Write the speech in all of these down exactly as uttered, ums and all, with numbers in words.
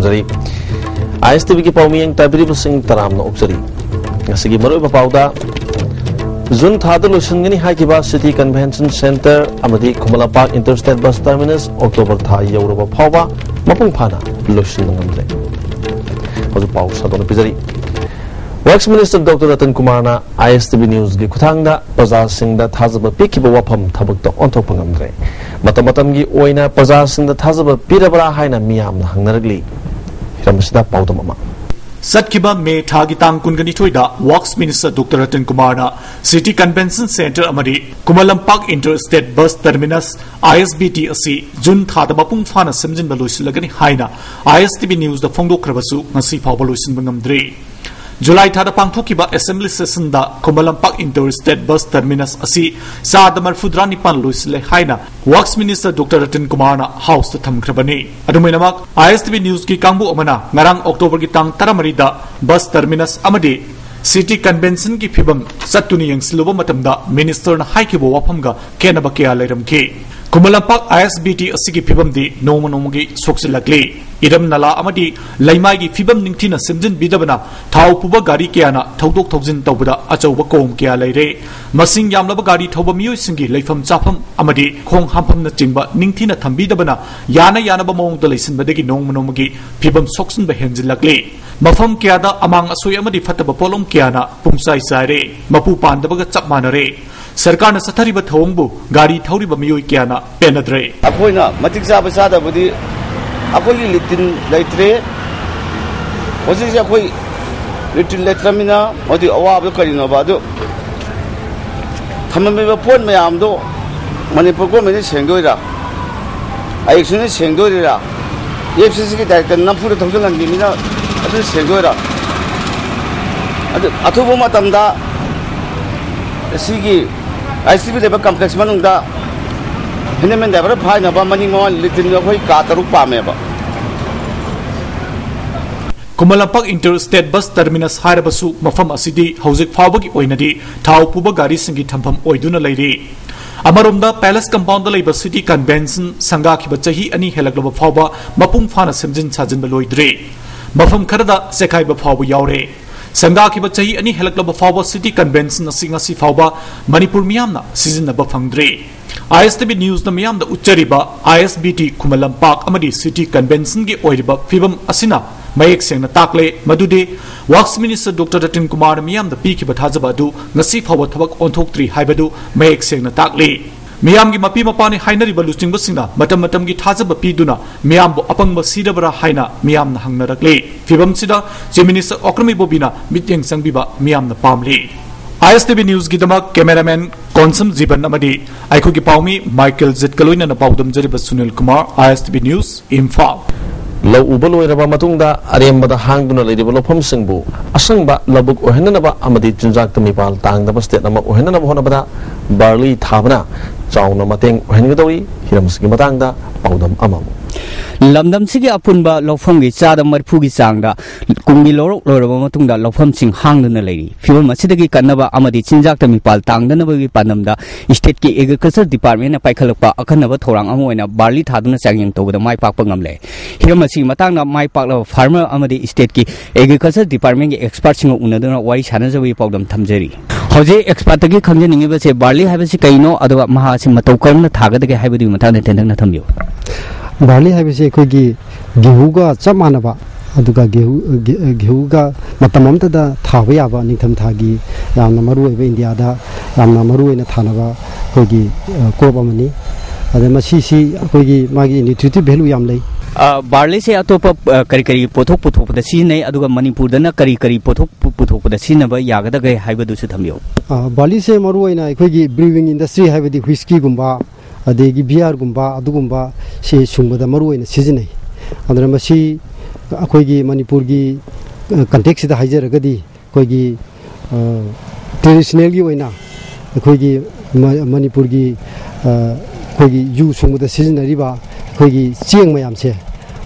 ꯇꯥꯖꯔꯤ꯫ ꯑꯥꯏ ꯑꯦꯁ T ꯚꯤꯒꯤ ꯄꯥꯎꯃꯤꯌꯦꯡ ꯇꯥꯕꯤꯔꯤꯕꯁꯤꯡ ꯇꯔꯥꯝꯅ ꯑꯣꯛꯆꯔꯤ꯫ ꯉꯁꯤꯒꯤ ꯃꯔꯨꯑꯣꯏꯕ ꯄꯥꯎꯗ, ꯖꯨꯟ ꯊꯥꯗ ꯂꯣꯏꯁꯤꯟꯒꯅꯤ ꯍꯥꯏꯈꯤꯕ ꯁꯤꯇꯤ ꯀꯟꯚꯦꯟꯁꯟ ꯁꯦꯟꯇꯔ ꯑꯃꯗꯤ Khuman Lampak inter state bus terminus October ꯊꯥ ꯌꯧꯔꯕ ꯐꯥꯎꯕ ꯃꯄꯨꯡ ꯐꯥꯅ ꯂꯣꯏꯁꯤꯟꯕ ꯉꯝꯗ꯭ꯔꯦ꯫ ꯍꯧꯖꯤꯛ ꯄꯥꯎ ꯁꯟꯗꯣꯛꯅ ꯄꯤꯖꯔꯤ꯫ ꯋꯔꯛꯁ ꯃꯤꯅꯤꯁꯇꯔ ꯗꯣꯛꯇꯔ ꯔꯇꯟ ꯀꯨꯃꯥꯔꯅ ꯑꯥꯏ ꯑꯦꯁ ꯇꯤ ꯚꯤ ꯅ꯭ꯌꯨꯁꯀꯤ ꯈꯨꯠꯊꯥꯡꯗ ꯄ꯭ꯔꯖꯥꯁꯤꯡꯗ ꯊꯥꯖꯕ ꯄꯤꯈꯤꯕ ꯋꯥꯐꯝ ꯊꯕꯛꯇ ꯑꯣꯟꯊꯣꯛꯄ ꯉꯝꯗ꯭ꯔꯦ꯫ ꯃꯇꯝ ꯃꯇꯝꯒꯤ ꯑꯣꯏꯅ ꯄ꯭ꯔꯖꯥꯁꯤꯡꯗ ꯊꯥꯖꯕ ꯄꯤꯔꯕ꯭ꯔꯥ ꯍꯥꯏꯅ ꯃꯤꯌꯥꯝꯅ ꯍꯪꯅꯔꯛꯂꯤ꯫ ꯍꯤꯔꯝ ꯑꯁꯤꯗ ꯄꯥꯎꯗꯝ ꯑꯃ꯫ ꯆꯠꯈꯤꯕ ꯃꯦ ꯊꯥꯒꯤ ꯇꯥꯡ ꯀꯨꯟꯒ ꯅꯤꯊꯣꯏꯗ ꯋꯔꯛꯁ ꯃꯤꯅꯤꯁꯇꯔ ꯗꯣꯛꯇꯔ ꯔꯇꯟ ꯀꯨꯃꯥꯔꯅ ꯁꯤꯇꯤ ꯀꯟꯚꯦꯟꯁꯟ ꯁꯦꯟꯇꯔ ꯑꯃꯗꯤ Khuman Lampak inter state bus terminus, ꯑꯥꯏ ꯑꯦꯁ ꯕꯤ ꯇꯤ, ꯑꯁꯤ ꯖꯨꯟ ꯊꯥꯗ ꯃꯄꯨꯡ ꯐꯥꯅ ꯁꯦꯝꯖꯤꯟꯕ ꯂꯣꯏꯁꯤꯜꯂꯒꯅꯤ ꯍꯥꯏꯅ ꯑꯥꯏ ꯑꯦꯁ ꯇꯤ ꯚꯤ ꯅ꯭ꯌꯨꯁꯇ ꯐꯣꯡꯗꯣꯛꯈ꯭ꯔꯕꯁꯨ ꯉꯁꯤ ꯐꯥꯎꯕ ꯂꯣꯏꯁꯤꯟꯕ ꯉꯝꯗ꯭ꯔꯤ꯫ ꯖꯨꯂꯥꯏ ꯊꯥꯗ ꯄꯥꯡꯊꯣꯛꯈꯤꯕ ꯑꯦꯁꯦꯝꯕ꯭ꯂꯤ ꯁꯦꯁꯟꯗ ꯈꯨꯃꯟ Lampak inter state bus terminus ꯑꯁꯤ ꯆꯥꯗ ꯃꯔꯤꯐꯨꯇꯔꯥ ꯅꯤꯄꯥꯟ ꯂꯣꯏꯁꯤꯜꯂꯦ ꯍꯥꯏꯅ ꯋꯔꯛꯁ ꯃꯤꯅꯤꯁꯇꯔ ꯗꯣꯛꯇꯔ ꯔꯇꯟ ꯀꯨꯃꯥꯔꯅ ꯍꯥꯎꯁꯇ ꯊꯝꯈ꯭ꯔꯕꯅꯤ꯫ ꯑꯗꯨꯃꯥꯏꯅꯃꯛ, ꯑꯥꯏ ꯑꯦꯁ ꯇꯤ ꯚꯤ ꯅ꯭ꯌꯨꯁꯀꯤ ꯀꯥꯡꯕꯨ ꯑꯃꯅ ꯉꯔꯥꯡ ꯑꯣꯛꯇꯣꯕꯔꯒꯤ ꯇꯥꯡ ꯇꯔꯥꯃꯔꯤꯗ ꯕꯁ ꯇꯔꯃꯤꯅꯁ ꯑꯃꯗꯤ ꯁꯤꯇꯤ ꯀꯟꯚꯦꯟꯁꯟꯒꯤ ꯐꯤꯕꯝ ꯆꯠꯇꯨꯅ ꯌꯦꯡꯁꯤꯜꯂꯨꯕ ꯃꯇꯝꯗ ꯃꯤꯅꯤꯁꯇꯔꯅ ꯍꯥꯏꯈꯤꯕ ꯋꯥꯐꯝꯒ ꯈꯦꯠꯅꯕ ꯀꯌꯥ ꯂꯩꯔꯝꯈꯤ꯫ ꯈꯨꯃꯟ ꯂꯝꯄꯥꯛ ꯑꯥꯏ ꯑꯦꯁ ꯕꯤ ꯇꯤ ꯑꯁꯤꯒꯤ ꯐꯤꯕꯝꯗꯤ ꯅꯣꯡꯃ ꯅꯣꯡꯃꯒꯤ ꯁꯣꯛꯆꯤꯜꯂꯛꯂꯤ꯫ ꯏꯔꯝ ꯅꯂꯥ ꯑꯃꯗꯤ ꯂꯩꯃꯥꯏꯒꯤ ꯐꯤꯕꯝ ꯅꯤꯡꯊꯤꯅ ꯁꯦꯝꯖꯤꯟꯕꯤꯗꯕꯅ ꯊꯥꯎ ꯄꯨꯕ ꯒꯥꯔꯤ ꯀꯌꯥꯅ ꯊꯧꯗꯣꯛ ꯊꯧꯖꯤꯟ ꯇꯧꯕꯗ ꯑꯆꯧꯕ ꯀꯣꯝ ꯀꯌꯥ ꯂꯩꯔꯦ꯫ ꯃꯁꯤꯡ ꯌꯥꯝꯂꯕ ꯒꯥꯔꯤ ꯊꯧꯕ ꯃꯤꯑꯣꯏꯁꯤꯡꯒꯤ ꯂꯩꯐꯝ ꯆꯥꯐꯝ ꯑꯃꯗꯤ ꯈꯣꯡ ꯍꯥꯝꯐꯝꯅꯆꯤꯡꯕ ꯅꯤꯡꯊꯤꯅ ꯊꯝꯕꯤꯗꯕꯅ ꯌꯥꯅ ꯌꯥꯅꯕ ꯃꯑꯣꯡꯗ ꯂꯩꯁꯤꯟꯕꯗꯒꯤ ꯅꯣꯡꯃ ꯅꯣꯡꯃꯒꯤ ꯐꯤꯕꯝ ꯁꯣꯛꯆꯤꯟꯕ ꯍꯦꯟꯖꯤꯜꯂꯛꯂꯤ꯫ ꯃꯐꯝ ꯀꯌꯥꯗ ꯑꯃꯥꯡ ꯑꯁꯣꯏ ꯑꯃꯗꯤ ꯐꯠꯇꯕ ꯄꯣꯠꯂꯝ ꯀꯌꯥꯅ ꯄꯨꯡꯆꯥꯏ ꯆꯥꯏꯔꯦ꯫ ꯃꯄꯨ ꯄꯥꯟꯗꯕꯒ ꯆꯞ ꯃꯥꯟꯅꯔꯦ꯫ ꯁꯔꯀꯥꯔꯅ ꯆꯠꯊꯔꯤꯕ ꯊꯧꯑꯣꯡꯕꯨ ꯒꯥꯔꯤ ꯊꯧꯔꯤꯕ ꯃꯤꯑꯣꯏ ꯀꯌꯥꯅ ꯄꯦꯟꯅꯗ꯭ꯔꯦ꯫ ꯑꯩꯈꯣꯏꯅ ꯃꯇꯤꯛ ꯆꯥꯕ ꯆꯥꯗꯕꯗꯤ ꯑꯩꯈꯣꯏꯒꯤ ꯂꯦꯇ꯭ꯔꯤꯟ ꯂꯩꯇ꯭ꯔꯦ꯫ ꯍꯧꯖꯤꯛꯁꯦ ꯑꯩꯈꯣꯏ ꯂꯦꯇ꯭ꯔꯤꯟ ꯂꯩꯇ꯭ꯔꯃꯤꯅ ꯃꯗꯨꯒꯤ ꯑꯋꯥꯕꯗꯣ ꯀꯔꯤꯅꯣꯕ? ꯑꯗꯨ ꯊꯝꯂꯝꯃꯤꯕ ꯄꯣꯠ ꯃꯌꯥꯝꯗꯣ ꯃꯅꯤꯄꯨꯔ ꯒꯣꯔꯃꯦꯟꯅ ꯁꯦꯡꯗꯣꯏꯔꯥ? ꯑꯌꯦꯛꯁꯤꯅ ꯁꯦꯡꯗꯣꯏꯔꯥ? ꯑꯦꯐ ꯁꯤ ꯁꯤꯒꯤ ꯗꯥꯏꯔꯦꯛꯇꯔ ꯅꯝꯐꯨꯗ ꯊꯧꯖꯤꯜꯍꯟꯈꯤꯕꯅꯤꯅ ꯑꯗꯨ ꯁꯦꯡꯗꯣꯏꯔꯥ? ꯑꯗꯨ ꯑꯊꯨꯕ ꯃꯇꯝꯗ ꯁꯤꯒꯤ ꯑꯥꯏ ꯁꯤ ꯕꯤ ꯂꯩꯕ ꯀꯝꯄ꯭ꯂꯦꯛꯁ ꯃꯅꯨꯡꯗ ꯍꯦꯟꯗꯃꯦꯟ ꯗ꯭ꯔꯥꯏꯚꯔ ꯐꯥꯏꯅꯕ ꯃꯅꯤꯡ ꯃꯃꯥꯡ ꯂꯦꯇ꯭ꯔꯤꯟ ꯑꯩꯈꯣꯏ ꯀꯥ ꯇꯔꯨꯛ ꯄꯥꯝꯃꯦꯕ꯫ ꯈꯨꯃꯟ Lampak inter state bus terminus ꯍꯥꯏꯔꯕꯁꯨ ꯃꯐꯝ ꯑꯁꯤꯗꯤ ꯍꯧꯖꯤꯛ ꯐꯥꯎꯕꯒꯤ ꯑꯣꯏꯅꯗꯤ ꯊꯥꯎ ꯄꯨꯕ ꯒꯥꯔꯤꯁꯤꯡꯒꯤ ꯊꯝꯐꯝ ꯑꯣꯏꯗꯨꯅ ꯂꯩꯔꯤ꯫ ꯑꯃꯔꯣꯝꯗ, ꯄꯦꯂꯦꯁ ꯀꯝꯄꯥꯎꯟꯗ ꯂꯩꯕ ꯁꯤꯇꯤ ꯀꯟꯚꯦꯟꯁꯟ ꯁꯪꯒꯥꯈꯤꯕ ꯆꯍꯤ ꯑꯅꯤ ꯍꯦꯜꯂꯛꯂꯕ ꯐꯥꯎꯕ ꯃꯄꯨꯡ ꯐꯥꯅ ꯁꯦꯝꯖꯤꯟ ꯁꯥꯖꯤꯟꯕ ꯂꯣꯏꯗ꯭ꯔꯤ꯫ ꯃꯐꯝ ꯈꯔꯗ ꯆꯦꯈꯥꯏꯕ ꯐꯥꯎꯕ ꯌꯥꯎꯔꯦ꯫ ꯁꯪꯒꯥꯈꯤꯕ ꯆꯍꯤ ꯑꯅꯤ ꯍꯦꯜꯂꯛꯂꯕ ꯐꯥꯎꯕ ꯁꯤꯇꯤ ꯀꯟꯚꯦꯟꯁꯟ ꯑꯁꯤ ꯉꯁꯤ ꯐꯥꯎꯕ ꯃꯅꯤꯄꯨꯔ ꯃꯤꯌꯥꯝꯅ ꯁꯤꯖꯤꯟꯅꯕ ꯐꯪꯗ꯭ꯔꯤ꯫ ꯑꯥꯏ ꯑꯦꯁ ꯇꯤ ꯚꯤ ꯅ꯭ꯌꯨꯁꯅ ꯃꯤꯌꯥꯝꯗ ꯎꯠꯆꯔꯤꯕ ꯑꯥꯏ ꯑꯦꯁ ꯕꯤ ꯇꯤ ꯈꯨꯃꯟ ꯂꯝꯄꯥꯛ ꯑꯃꯗꯤ ꯁꯤꯇꯤ ꯀꯟꯚꯦꯟꯁꯟꯒꯤ ꯑꯣꯏꯔꯤꯕ ꯐꯤꯕꯝ ꯑꯁꯤꯅ ꯃꯌꯦꯛ ꯁꯦꯡꯅ ꯇꯥꯛꯂꯦ ꯃꯗꯨꯗꯤ ꯋꯥꯛꯁ ꯃꯤꯅꯤꯁꯇꯔ ꯗꯣꯛꯇꯔ ꯔꯇꯟ ꯀꯨꯃꯥꯔꯅ ꯃꯤꯌꯥꯝꯗ ꯄꯤꯈꯤꯕ ꯊꯥꯖꯕ ꯑꯗꯨ ꯉꯁꯤ ꯐꯥꯎꯕ ꯊꯕꯛ ꯑꯣꯟꯊꯣꯛꯇ꯭ꯔꯤ ꯍꯥꯏꯕꯗꯨ ꯃꯌꯦꯛ ꯁꯦꯡꯅ ꯇꯥꯛꯂꯤ꯫ ꯃꯤꯌꯥꯝꯒꯤ ꯃꯄꯤ ꯃꯄꯥꯅꯤ ꯍꯥꯏꯅꯔꯤꯕ ꯂꯨꯆꯤꯡꯕꯁꯤꯡꯅ ꯃꯇꯝ ꯃꯇꯝꯒꯤ ꯊꯥꯖꯕ ꯄꯤꯗꯨꯅ ꯃꯤꯌꯥꯝꯕꯨ ꯑꯄꯪꯕ ꯁꯤꯔꯕ꯭ꯔꯥ ꯍꯥꯏꯅ ꯃꯤꯌꯥꯝꯅ ꯍꯪꯅꯔꯛꯂꯤ꯫ ꯐꯤꯕꯝꯁꯤꯗ ꯆꯤꯐ ꯃꯤꯅꯤꯁꯇꯔ ꯑꯣꯀ꯭ꯔꯝ ꯏꯕꯣꯕꯤꯅ ꯃꯤꯠꯌꯦꯡ ꯆꯪꯕꯤꯕ ꯃꯤꯌꯥꯝꯅ ꯄꯥꯝꯂꯤ꯫ ꯑꯥꯏ ꯑꯦꯁ ꯇꯤ ꯚꯤ ꯅ꯭ꯌꯨꯁꯀꯤꯗꯃꯛ ꯀꯦꯃꯦꯔꯥꯃꯦꯟ ꯀꯣꯟꯁꯝ ꯖꯤꯕꯟ ꯑꯃꯗꯤ ꯑꯩꯈꯣꯏꯒꯤ ꯄꯥꯎꯃꯤ ꯃꯥꯏꯀꯦꯜ ꯖꯤꯠꯀ ꯂꯣꯏꯅꯅ ꯄꯥꯎꯗꯝꯖꯔꯤꯕ ꯁꯨꯅꯤꯜ ꯀꯨꯃꯥꯔ, ꯑꯥꯏ ꯑꯦꯁ ꯇꯤ ꯚꯤ ꯅ꯭ꯌꯨꯁ, ꯏꯝꯐꯥꯜ꯫ ꯂꯧ ꯎꯕ ꯂꯣꯏꯔꯕ ꯃꯇꯨꯡꯗ ꯑꯔꯦꯝꯕꯗ ꯍꯥꯡꯗꯨꯅ ꯂꯩꯔꯤꯕ ꯂꯧꯐꯝꯁꯤꯡꯕꯨ ꯑꯁꯪꯕ ꯂꯧꯕꯨꯛ ꯑꯣꯏꯍꯟꯅꯅꯕ ꯑꯃꯗꯤ ꯆꯤꯟꯖꯥꯛꯇ ꯃꯤꯄꯥꯜ ꯇꯥꯡꯗꯕ ꯁ꯭ꯇꯦꯠ ꯑꯃ ꯑꯣꯏꯍꯟꯅꯅꯕ ꯍꯣꯠꯅꯕꯗ ꯕꯥꯔꯂꯤ ꯊꯥꯕꯅ ꯆꯥꯎꯅ ꯃꯇꯦꯡ ꯑꯣꯏꯍꯟꯒꯗꯧꯔꯤ꯫ ꯍꯤꯔꯝ ꯑꯁꯤꯒꯤ ꯃꯇꯥꯡꯗ ꯄꯥꯎꯗꯝ ꯑꯃꯃꯨꯛ꯫ ꯂꯝꯗꯝꯁꯤꯒꯤ ꯑꯄꯨꯟꯕ ꯂꯧꯐꯝꯒꯤ ꯆꯥꯗ ꯃꯔꯤꯐꯨꯒꯤ ꯆꯥꯡꯗ ꯀꯨꯝꯒꯤ ꯂꯧꯔꯣꯛ ꯂꯣꯏꯔꯕ ꯃꯇꯨꯡꯗ ꯂꯧꯐꯝꯁꯤꯡ ꯍꯥꯡꯗꯨꯅ ꯂꯩꯔꯤ꯫ ꯐꯤꯕꯝ ꯑꯁꯤꯗꯒꯤ ꯀꯟꯅꯕ ꯑꯃꯗꯤ ꯆꯤꯟꯖꯥꯛꯇ ꯃꯤꯄꯥꯜ ꯇꯥꯡꯗꯅꯕꯒꯤ ꯄꯥꯟꯗꯝꯗ ꯁ꯭ꯇꯦꯠꯀꯤ ꯑꯦꯒ꯭ꯔꯤꯀꯜꯆꯔ ꯗꯤꯄꯥꯔꯠꯃꯦꯟꯅ ꯄꯥꯏꯈꯠꯂꯛꯄ ꯑꯈꯟꯅꯕ ꯊꯧꯔꯥꯡ ꯑꯃ ꯑꯣꯏꯅ ꯕꯥꯔꯂꯤ ꯊꯥꯗꯨꯅ ꯆꯥꯡꯌꯦꯡ ꯇꯧꯕꯗ ꯃꯥꯏ ꯄꯥꯛꯄ ꯉꯝꯂꯦ꯫ ꯍꯤꯔꯝ ꯑꯁꯤꯒꯤ ꯃꯇꯥꯡꯗ ꯃꯥꯏ ꯄꯥꯛꯂꯕ ꯐꯥꯔꯃꯔ ꯑꯃꯗꯤ ꯁ꯭ꯇꯦꯠꯀꯤ ꯑꯦꯒ꯭ꯔꯤꯀꯜꯆꯔ ꯗꯤꯄꯥꯔꯠꯃꯦꯟꯒꯤ ꯑꯦꯛꯁꯄꯥꯔꯠꯁꯤꯡꯒ ꯎꯅꯗꯨꯅ ꯋꯥꯔꯤ ꯁꯥꯟꯅꯖꯕꯒꯤ ꯄꯥꯎꯗꯝ ꯊꯝꯖꯔꯤ꯫ ꯍꯧꯖꯤꯛ ꯑꯦꯛꯁꯄꯥꯔꯠꯇꯒꯤ ꯈꯪꯖꯅꯤꯡꯉꯤꯕꯁꯦ ꯕꯥꯔꯂꯤ ꯍꯥꯏꯕꯁꯤ ꯀꯩꯅꯣ, ꯑꯗꯨꯒ ꯃꯍꯥꯛ ꯑꯁꯤ ꯃꯇꯧ ꯀꯔꯝꯅ ꯊꯥꯒꯗꯒꯦ ꯍꯥꯏꯕꯗꯨꯒꯤ ꯃꯇꯥꯡꯗ ꯇꯦꯟꯇꯛꯅ ꯊꯝꯕꯤꯌꯨ꯫ ꯕꯥꯔꯂꯤ ꯍꯥꯏꯕꯁꯤ ꯑꯩꯈꯣꯏꯒꯤ ꯒꯦꯍꯨꯒ ꯆꯞ ꯃꯥꯟꯅꯕ, ꯑꯗꯨꯒ ꯒꯦꯍꯨ, ꯒꯦ-, ꯒꯦꯍꯨꯒ ꯃꯇꯝ ꯑꯃꯠꯇꯗ ꯊꯥꯕ ꯌꯥꯕ ꯅꯤꯡꯊꯝꯊꯥꯒꯤ ꯌꯥꯝꯅ ꯃꯔꯨ ꯑꯣꯏꯕ, ꯏꯟꯗꯤꯌꯥꯗ ꯌꯥꯝꯅ ꯃꯔꯨ ꯑꯣꯏꯅ ꯊꯥꯅꯕ ꯑꯩꯈꯣꯏꯒꯤ, ꯑ, ꯀ꯭ꯔꯣꯞ ꯑꯃꯅꯤ꯫ ꯑꯗ ꯃꯁꯤꯁꯤ ꯑꯩꯈꯣꯏꯒꯤ ꯃꯥꯒꯤ ꯅ꯭ꯌꯨꯇ꯭ꯔꯤꯇꯤꯚ ꯚꯦꯂꯨ ꯌꯥꯝ ꯂꯩ꯫ ꯑ, ꯕꯥꯔꯂꯤꯁꯦ ꯑꯇꯣꯞꯄ, ꯑ, ꯀꯔꯤ ꯀꯔꯤ ꯄꯣꯠꯊꯣꯛ ꯄꯨꯊꯣꯛꯄꯗ ꯁꯤꯖꯤꯟꯅꯩ, ꯑꯗꯨꯒ ꯃꯅꯤꯄꯨꯔꯗꯅ ꯀꯔꯤ ꯀꯔꯤ ꯄꯣꯠꯊꯣꯛ ꯄꯨ-, ꯄꯨꯊꯣꯛꯄꯗ ꯁꯤꯖꯤꯟꯅꯕ ꯌꯥꯒꯗꯒꯦ ꯍꯥꯏꯕꯗꯨꯁꯨ ꯊꯝꯕꯤꯌꯨ꯫ ꯑ, ꯕꯥꯔꯂꯤꯁꯦ ꯃꯔꯨꯑꯣꯏꯅ ꯑꯩꯈꯣꯏꯒꯤ ꯕ꯭ꯔꯤꯋꯤꯡ ꯏꯟꯗꯁꯇ꯭ꯔꯤ, ꯍꯥꯏꯕꯗꯤ ꯋꯤꯁꯀꯤꯒꯨꯝꯕ, ꯑꯗꯒꯤ ꯕꯤꯌꯥꯔꯒꯨꯝꯕ, ꯑꯗꯨꯒꯨꯝꯕ ꯁꯤ ꯁꯨꯡꯕꯗ ꯃꯔꯨꯑꯣꯏꯅ ꯁꯤꯖꯤꯟꯅꯩ꯫ ꯑꯗꯨꯅ ꯃꯁꯤ ꯑꯩꯈꯣꯏꯒꯤ ꯃꯅꯤꯄꯨꯔꯒꯤ, ꯑ, ꯀꯟꯇꯦꯛꯁꯤꯗ ꯍꯥꯏꯖꯔꯒꯗꯤ, ꯑꯩꯈꯣꯏꯒꯤ, ꯑ, ꯇ꯭ꯔꯦꯗꯤꯁꯅꯦꯜꯒꯤ ꯑꯣꯏꯅ ꯑꯩꯈꯣꯏꯒꯤ ꯃ-, ꯃꯅꯤꯄꯨꯔꯒꯤ, ꯑ, ꯑꯩꯈꯣꯏꯒꯤ ꯌꯨ ꯁꯨꯡꯕꯗ ꯁꯤꯖꯤꯟꯅꯔꯤꯕ ꯑꯩꯈꯣꯏꯒꯤ ꯆꯦꯡ ꯃꯌꯥꯝꯁꯦ,